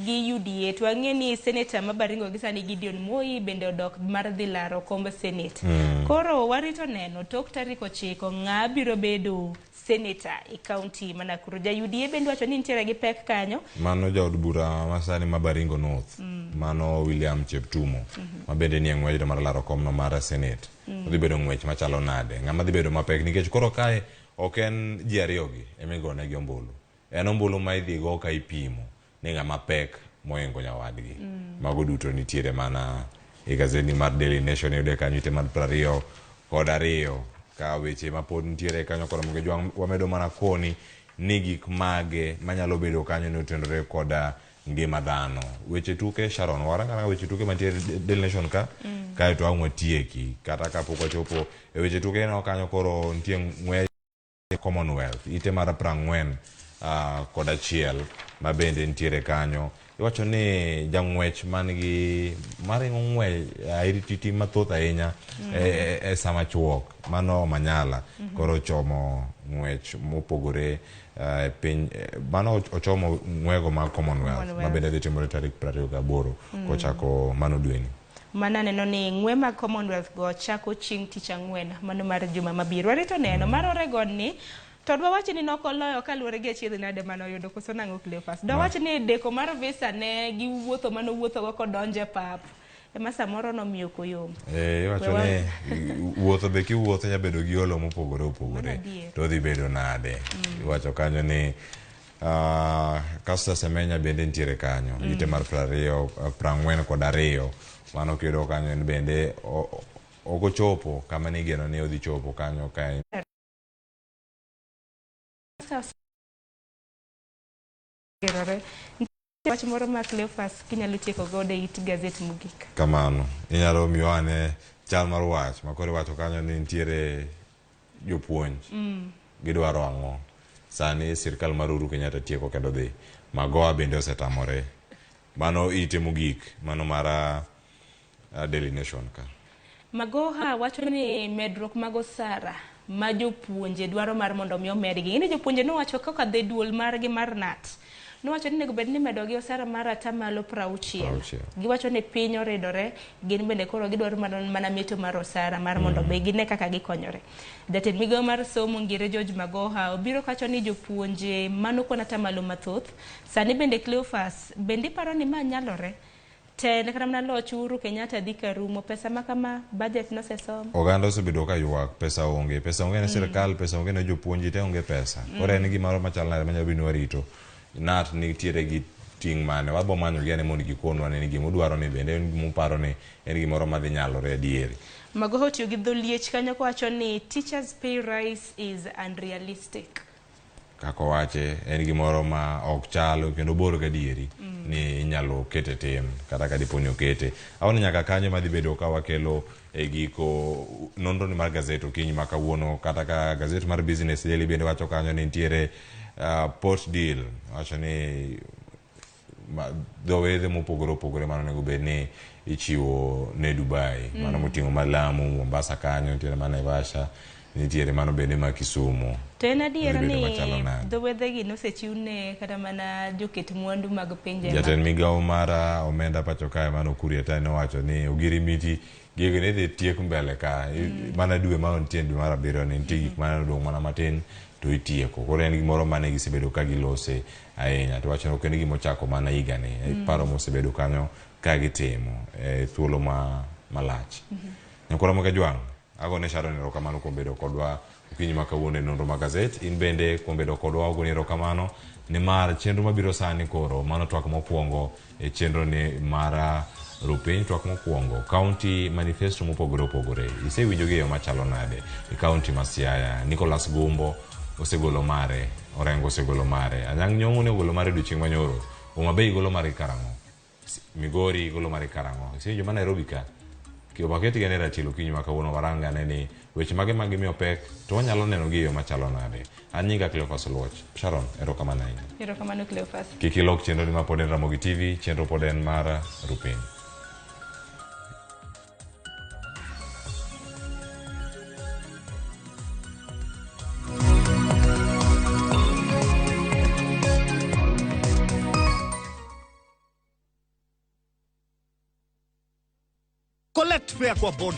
gi UDA. To wang'e ni seneta ma Baringo gi sani Gideon Moi bende odok mar dhi laro komb senate. Koro warito neno tok tarik 9 ng'a biro bedo seneta e kaunti ma Nakuru. Ja UDA bende wacho ni nitiere gi pek kanyo. Mano jaod bura ma sani ma Baringo North, mano William Cheptumo, ma bende nie ng'wechno mar laro komno mar senate. Odhi bedo ng'wech machalo nade? Ng'ama dhi bedo mapek nikech koro kae ok en ji ariyogi ema igonegi ombulu. En ombulu ma idhi go ka ipimo ni ng'ama pek mohingo nyawadgi. Mago duto nitiere mana e gazeti mar Daily Nation, iyude kanyo ite mar 22. Ka weche ma pod nitiere kanyo koro Mogejo wamedo mana koni ni gik mage manyalo bedo kanyo ni otenore koda ngima dhano. Weche tuke Sharon, warang aranga weche tuke mantiere Daily Nation ka, kaeto ang' watieki. Kata kapok wachopo e weche tuke ineno kanyo koro nitie ng'wech Commonwealth, ite mar 41 ma bende nitiere kanyo. Iwacho ni jang'wech man gi maringo ng'wech airititi mathoth ahinya e sama chuok mano Manyala koro ochomo ng'wech mopogore e piny mano ochomo ng'wego mag Commonwealth ma bende dhi timore tarik 28 kochako mano dweni. Mana neno ni ng'we mag Commonwealth go chako chieng' tich ang'wen mano mar juma mabiro. Warito neno mar Oregon ni to dwa wach ni nokoloyo kaluwore gi achiedh nade mane oyudo koso nang'o Cleophas. Dwa wach ni deko mar visa ne gi wuotho mane owuotho go kodonjo e pap ema samoro nomiyo ok oyombo. Iwacho ni wuotho be kiwuotho nya bedo gi olo mopogore opogore to odhi bedo nade. Iwacho kanyo ni Caster Semenya bende nitiere kanyo ite mar 42 mano kiyudo kanyo en bende ok ochopo kama ne igeno ni odhi chopo kanyo ka en Wach moro ma Cleophas kinyalo tieko godo e it gazet mogik. Kamano inyalo miyo ane chal mar wach ma koro iwacho kanyo ni nitiere jopuonj gidwaro ang'o. Sani sirkal mar Uhuru Kenyatta tieko kendo dhi. Magoha bende osetamore. Mano ite mogik mano mar Daily Nation ka. Magoha wacho ni medruok mag osara ma jopuonje dwaro mar mondo mi omedgi. Ng'eni jopuonje nowacho kaka dhi duol margi mar KNUT. Nowacho ni onego bed ni imedogi osara mar atamalo 60. Giwacho ni piny oridore, gin bende koro gidwaro mana meto mar osara mar mondo be gine kaka gikonyore. Jatend migawo mar somo Ngire George Magoha obiro kacho ni jopuonje mano kwan atamalo mathoth. Sani bende Cleophas, bende iparo ni ma nyalore? Tend kata mana loch Uhuru Kenyatta dhi karumo, pesa ma kama budget nosesom. Oganda osebedo ka ywak, pesa onge, pesa onge ne sirkal, pesa onge ne jopuonj, te onge pesa. Koro en gimoro machal nade manyalo bedo ni warito. KNUT nitiere gi ting' mane, wabo manyo gi ane mondo gikonwa ni gima udwaro ni bende en gima uparo ni en gimoro madhi nyalore adieri. Magoha otiyo gi dho liech kanyo kowacho ni teachers pay rise is unrealistic. Kaka owache en gimoro ma ok chal kendo bor gadieri ni inyalo kete tim kata ka dipo ni okete. Awani nyaka kanyo madhi bedo ka wakelo e giko nonro ni mar gazet okinyi ma kawuono kata ka gazet mar Business Daily bende wacho kanyo ni nitiere port deal wacho ni dho wedhe mopogore opogore mano onego bed ni ichiwo ne Dubai mano moting'o ma Lamu, Mombasa kanyo nitiere ma Naivasha nitiere mano bende ma Kisumu. To en adier ni dho wedhe gi nosechiw ne kata mana joket mwandu mag pinje. Jatend migawo mar omenda pacho kae mano Ukur Yatani nowacho ni ogirimiti gigo ne dhi tiek mbele ka mana dwe ma nitie dwe mar 7 ni nitie gik mane odong' mana matin to itieko. Koro en gimoro mane gisebedo ka gilose ahinya to wachno ok en gima ochako mana higani, paro mosebedo kanyo ka gitimo e thuolo malach. Nyakwara Moga Jwang', agone Sharon erokamano kuom bedo kodwa okinyi ma kawuono e nonro mag gazet. In bende kuom bedo kodwa agoni erokamano nimar chenro mabiro sani koro mano twak mokwongo e chenro ni mar Rupiny, twak mokwongo county manifesto mopogore opogore isewinjo gi e yo machalo nade e county ma Siaya. Nicholas Gumbo osegolo mare, Orengo osegolo mare, Anyang' Nyong'o ne ogolo mare odiochieng' manyoro, Homa Bay golo mare karang'o? Migori golo mare karang'o? Isenjo ma Nairobi ka waketgi ane ratil okinyi ma kawuono warang ane ni weche mage ma gimiyo pek to wanyalo neno gi e yo machalo nade. An nyinga Cleophas Oluoch. Sharon, erokamano ahinya. Erokamano Cleophas. Kik ilok chenro ni ma pod en Ramogi TV, chenro pod en mar Rupiny. Collect fare kwa boda.